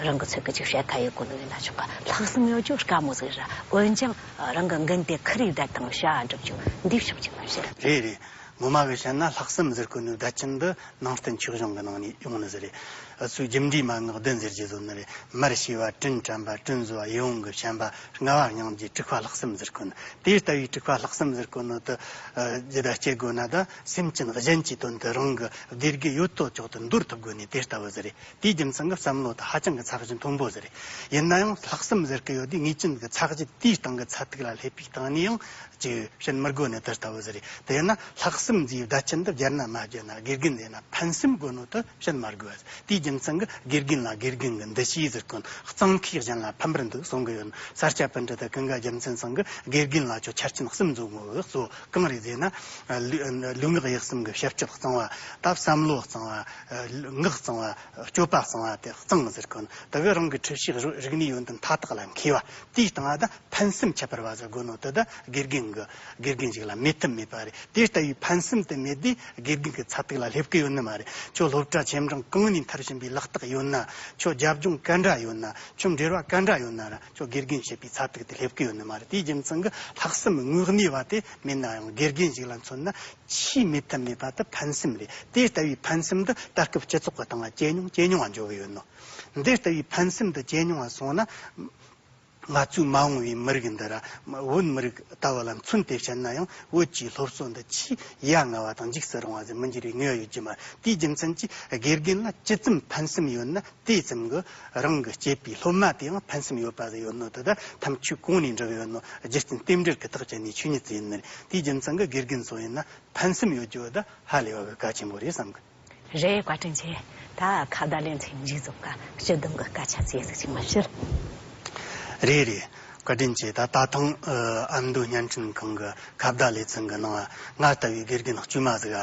རང་གི་ཚོད་གི་ཅིག་བཤད་ཁ་ཡོད་གོ་ནི་ཡིན་ན་ཆོག་ག། ལྷག་བསམ་ཡོད་རྒྱུ་དཀའ་མོ་ཟིག་ར། འོན་ཀྱང་རང་གི་འགན་དེ་ཁུར་ཡི་བསྡད་དང་བྱ་སྒྲུབ་རྒྱུ་འདི་ཕྱོགས་ཀྱི་མ་བཤད། རེད་རེད། ངོ་མ་གི་བཤད་ན་ལྷག་བསམ་ཟེར་གོ་ནི་བརྡ་ཅན་འདི་ནང་བསྟན་ཆོས་གཞུང་གི་ནང་ནས་ཡོང་ནི་ཟིག་རེད། ཨ། སུ་རྒྱུ་འབྲས་མན་ངག་བདུན་ཟེར་གྱི་བཟོ་ནི་རེད། མར་ཤེས་པ། དྲིན་དྲན་པ། དྲིན་གཟོ་བ། ཡིད་འོང་གི་བྱམས་པ། ལྔ་བ་སྙིང་རྗེ། དྲུག་པ་ལྷག་བསམ་ཟེར་གོ་ནི། དེ་ལྟ་བུའི་དྲུག་པ་ལྷག་བསམ་ཟེར་གོ་ནི་དེ། ཨ། ཇི་ལྟར་སྐྱེ་དགོས་ན། ད་སེམས་ཅན་གཞན་གྱི་དོན་དུ་རང་གི་བདེ་དགེ་ཡོད་དོ་ཅོག་ཏུ་འདོར་ཐུབ་དགོས་ནི་དེ་ལྟ་བུ་ཟིག་རེད། དེའི་རྒྱུ་མཚན་གྱིས་བསམ་བློ་དེ་ཧ་ཅང་གི་ཚད་གཞི་མཐོན་པོ་ཟིག་རེད། ཡིན་ན་ཡང་ལྷག་བསམ་ཟེར་གི་ཡོད་དུས་ངེས་ཅན་གྱི་ཚད་གཞི་དེའི་སྟེང་གི་ཚད་ཐིག་ལ་སླེབས་པའི་སྟེང་ནས་ཡང་ཅིག་བཤད་མི་དགོས་ནི་དེ་ལྟ་བུ་ཟིག་རེད། དེ་ཡིན་ན་ལྷག་བསམ་ཟེར་བའི་བརྡ་ཅན་འདི་སྦྱར་ན་མ་སྦྱར་ན། དགེ་རྒན་ཟེར་ན་ཕན་སེམས་དགོས་ནོ་དེ་བཤད་མི་དགོས། དེའི་རྒྱུ་མཚན་གྱིས་དགེ་རྒན་ལ་དགེ་རྒན་གྱི་འདུ་ཤེས་ཟེར་གོ་ནི། གཙང་ཁེ་གཞན་ལ་ཕན་པར་འདུག་གསུང་གི་ཡོད། ས་སྐྱ་པཎྜི་ཏ་ཀུན་དགའ་རྒྱལ་མཚན་ཚང་གིས་དགེ་རྒན་ལ་ཁྱོད་ཆ་རྐྱེན་གསུམ་བཟོ་དགོས་གསུངས། གང་རེད་ཟེར་ན། ལུས་ལུས་ངག་ཡིད་གསུམ་གྱི་བྱ་སྤྱོད་གཙང་བ། ད་བསམ་བློ་གཙང་བ། ངག་གཙང་བ། སྤྱོད་པ་གཙང་བ་དེ་གཙང་ཟེར་གོ་ནི། དེ་གིས་རང་གི་འཁྲུལ་ཤེས་རིག་གནས་ཡོན་ཏན་མཐའ་དག་ལ་མཁས་པ། དེའི་སྟེང་ང་ད་ཕན་སེམས་ཁྱད་པར་བ་ཟིག་དགོས་ནོ་དེ་ད་དགེ་རྒན་གྱི་དགེ་རྒན་ཞིག་ལ་མེད་ཐབས་མེད་པ་རེད། དེ་ལྟ་བུའི་ཕན་སེམས་དེ་མེད་དུས་དགེ་རྒན་གྱི་ཚད་ཐིག་ལ་སླེབས་ཀྱི་ཡོད་ནི་མ་རེད། ཁྱོད་སློབ་གྲྭ་ཆེ་འབྲིང་གང་ནས་མཐར་ཕྱིན་པའི་ལག་རྟགས་ཡོད་ན། ཁྱོད་རྒྱབ་ལྗོངས་ག་འདྲ་ཡོད་ན། ཁྱོད་འབྲེལ་བ་ག་འདྲ་ཡོད་ན་ར། ཁྱོད་དགེ་རྒན་བྱེད་པའི་ཚད་ཐིག་དེ་སླེབས་ཀྱི་ཡོད་ནི་མ་རེད། དེའི་རྒྱུ་མཚན་གྱིས་ལྷག་བསམ་དངོས་གནས་པ་དེ་མེད་ན་ཡང་། དགེ་རྒན་ཞིག་ལ་མཚོན་ན་ཆེས་མེད་ཐབས་མེད་པ་དེ་ཕན་སེམས་རེད། དེ་ལྟ་བུའི་ཕན་སེམས་འདི་ད་སྐབས་སྤྱི་ཚོགས་ཀྱི་སྟེང་ལ་ཇེ་ཉུང་ཇེ་ཉུང་བ་འགྲོ་གི་ཡོད་ནོ། འདི་ལྟ་བུའི་ཕན་སེམས་འདི་ཇེ་ཉུང་བ་སོང་ན། ང་ཚོའི་མ་འོངས་པའི་མི་རིགས་འདི་ར། བོད་མི་རིགས་ལྟ་བུ་ལ་མཚོན་ཏེ་བཤད་ན་ཡང་། བོད་ཀྱི་སློབ་གསོ་འདི་ཆེས་ཡ་ང་བ་དང་འཇིགས་སུ་རུང་བ་ཟིག་མི་འགྱུར་བའི་ངེས་པ་ཡོད་ཀྱི་མ་རེད། དེའི་རྒྱུ་མཚན་གྱིས་དགེ་རྒན་ལ་ཇི་ཙམ་ཕན་སེམས་ཡོད་ན། དེ་ཙམ་གྱིས་རང་གི་སྐྱེས་པའི་སློབ་མ་དེའང་ཕན་སེམས་ཡོད་པ་ཟིག་ཡོད་ནོ་དེ་ད་ཐམས་ཅད་གོང་ནས་འགྲིག་ཡོད་ནོ། རྒྱུ་རྐྱེན་རྟེན་འབྲེལ་གྱི་ཐག་བཅད་ནས་ཆོས་ཉིད་ཟིག་ཡིན་ནི་རེད། དེའི་རྒྱུ་མཚན་གྱིས་དགེ་རྒན་ཚོ་ཡིན་ན་ཕན་སེམས་ཡོད་རྒྱུ་ད་ཧ་ལས་པ་གི་གལ་ཆེན་པོ་རེད་བསམ་གི། རེད། བཀའ་དྲིན་ཆེ། ད་ཁ་བརྡ་ལེ་ཚན་མཇུག་རྫོགས་ཀ་སྤྱི་བསྡོམས་གི་སྐད་ཆ་ཙིག་ཟིག་ཅིག་མ་ཕྱིར། རེད་རེད། བཀའ་དྲིན་ཆེ། ད་ད་ཐེངས་ཨ་མདོ་བརྙན་འཕྲིན་ཁང་གི་ཁ་བརྡ་ལེ་ཚན་གི་ནང་ང་ལྟ་བུའི་དགེ་རྒན་དཀྱུས་མ་ཟིག་ག་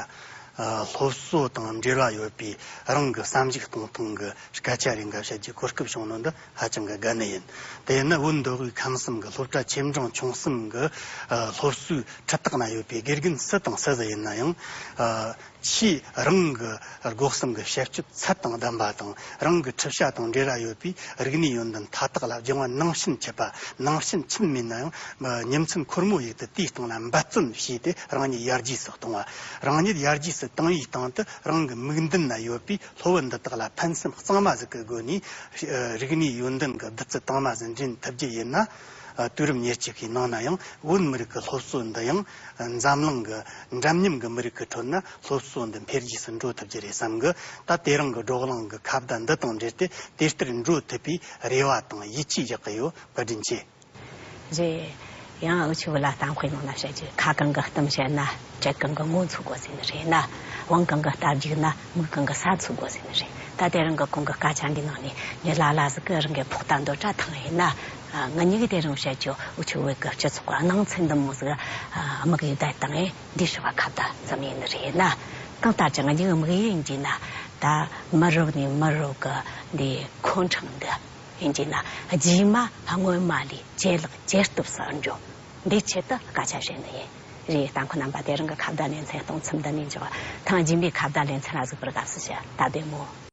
ཨ་སློབ་གསོ་དང་འབྲེལ་བ་ཡོད་པའི་རང་གི་བསམ་གཞིག་གཏོང་སྟངས་གི་སྐད་ཆ་རེ་འགའ་བཤད་རྒྱུའི་གོ་སྐབས་བྱུང་ནོ་འདི་ཧ་ཅང་གི་དགའ་ནི་ཡིན། དེ་ཡིན་ན་བོད་མདོ་དབུས་ཁམས་གསུམ་གི་སློབ་གྲྭ་ཆེ་འབྲིང་ཆུང་གསུམ་གི་ཨ་སློབ་གསོའི་ཁྲི་ཐག་ན་ཡོད་པའི་དགེ་རྒན་སུ་དང་སུ་ཟིག་ཡིན་ན་ཡང་། ཨ་ཆེས་རང་གི་སྒོ་གསུམ་གྱི་བྱ་སྤྱོད་ཚད་དང་ལྡན་པ་དང་། རང་གི་འཁྲི་བྱ་དང་འབྲེལ་བ་ཡོད་པའི་རིག་གནས་ཡོན་ཏན་མཐའ་དག་ལ་སྦྱང་བ་ནང་བཞིན་བྱེད་པ། ནང་བཞིན་ཕྱིན་མིན་ན་ཡང་ཉིན་མཚན་ཁོར་མོ་ཡུག་ཏུ་དེའི་སྟེང་ལ་འབད་བརྩོན་བྱས་ཏེ་རང་ཉིད་ཡར་རྒྱས་སུ་གཏོང་བ། རང་ཉིད་ཡར་རྒྱས་སུ་བཏང་བའི་སྟེང་དུ་རང་གི་མིག་མདུན་ན་ཡོད་པའི་སློབ་བུ་འདི་དག་ལ་ཕན་སེམས་གཙང་མ་ཟིག་གི་སྒོ་ནས་རིག་གནས་ཡོན་ཏན་གྱི་བདུད་རྩི་དྭངས་མ་ཟིག་འདྲེན་ཐུབ་རྒྱུ་ཡིན་ན། དུས་རབས་ཉེར་གཅིག་པའི་ནང་ན་ཡང་བོད་མི་རིགས་ཀྱི་སློབ་གསོ་འདི་ཡང་འཛམ་གླིང་གི་འདྲ་མཉམ་གྱི་མི་རིགས་ཀྱི་ཁྲོད་ན་སློབ་གསོ་འདི་འཕེལ་རྒྱས་སུ་འགྲོ་ཐུབ་རྒྱུ་རེད་བསམ་གི། ད་དེ་རིང་གི་བགྲོ་གླེང་གི་ཁ་བརྡ་འདི་དང་འབྲེལ་ཏེ་དེ་ལྟར་འགྲོ་ཐུབ་པའི་རེ་བ་དང་ཡིད་ཆེས་བཞག་གི་ཡོད། བཀའ་དྲིན་ཆེ། རེད། ཡང་འུ་ཆོ་བོད་ལ་གཏམ་དཔེ་ནང་ན་བཤད་རྒྱུ། ཁ་གང་གི་གཏམ་བཤད་ན་བྲེ་གང་གི་ངོ་འཚོལ་དགོས་ཟེར་ནི་རེད་ན། བང་གང་གི་རྟ་རྒྱུག་ན་མིག་གང་གི་ས་འཚོལ་དགོས་ཟེར་ནི་རེད། ད་དེ་རིང་གི་ཁོང་གི་སྐད་ཆ་འདི་ནང་ནས་ངས་ལ་ལ་ཟིག་གི་རང་གི་ཕོག་ཐུག་འདོད་སྒྲ་བཏང་ཡིན་ན། ང་གཉིས་ཀྱིས་དེ་རིང་བཤད་རྒྱུ་འུ་ཆོ་བོད་ཀྱི་སྤྱི་ཚོགས་ཀྱི་སྣང་ཚུལ་འདི་མོ་ཟིག་དམིགས་ཡུལ་བསྡད་བཏང་ཡིན། འདི་ཞུ་བ་ཁ་བརྡ་ཙམ་ཡིན་ནི་རེད་ན། གང་ལྟར་ཀྱང་ང་གཉིས་ཀྱི་དམིགས་ཡུལ་ཡིན་གྱི་ན། ད་མི་རབས་ནས་མི་རབས་ཀྱི་འདི་འཁོན་འཕྲེང་འདི་ཡིན་གྱི་ན། རྗེས་མ་སྔོན་མ་ལས་ཇེ་ལེགས་ཇེ་སྟོབས་སུ་འགྲོ། འདིའི་ཆེད་དུ་སྐད་ཆ་བཤད་ནི་ཡིན། རེད། ལྟ་མཁན་རྣམ་པ། དེ་རིང་གི་ཁ་བརྡ་ལེ་ཚན་གཏོང་མཚམས་འདི་ནས་འཇོག་ཐེངས་རྗེས་མའི་ཁ་བརྡ་ལེ་ཚན་ལ་གཟིགས་པར་དགའ་བསུ་ཞུ། ད་བདེ་མོ།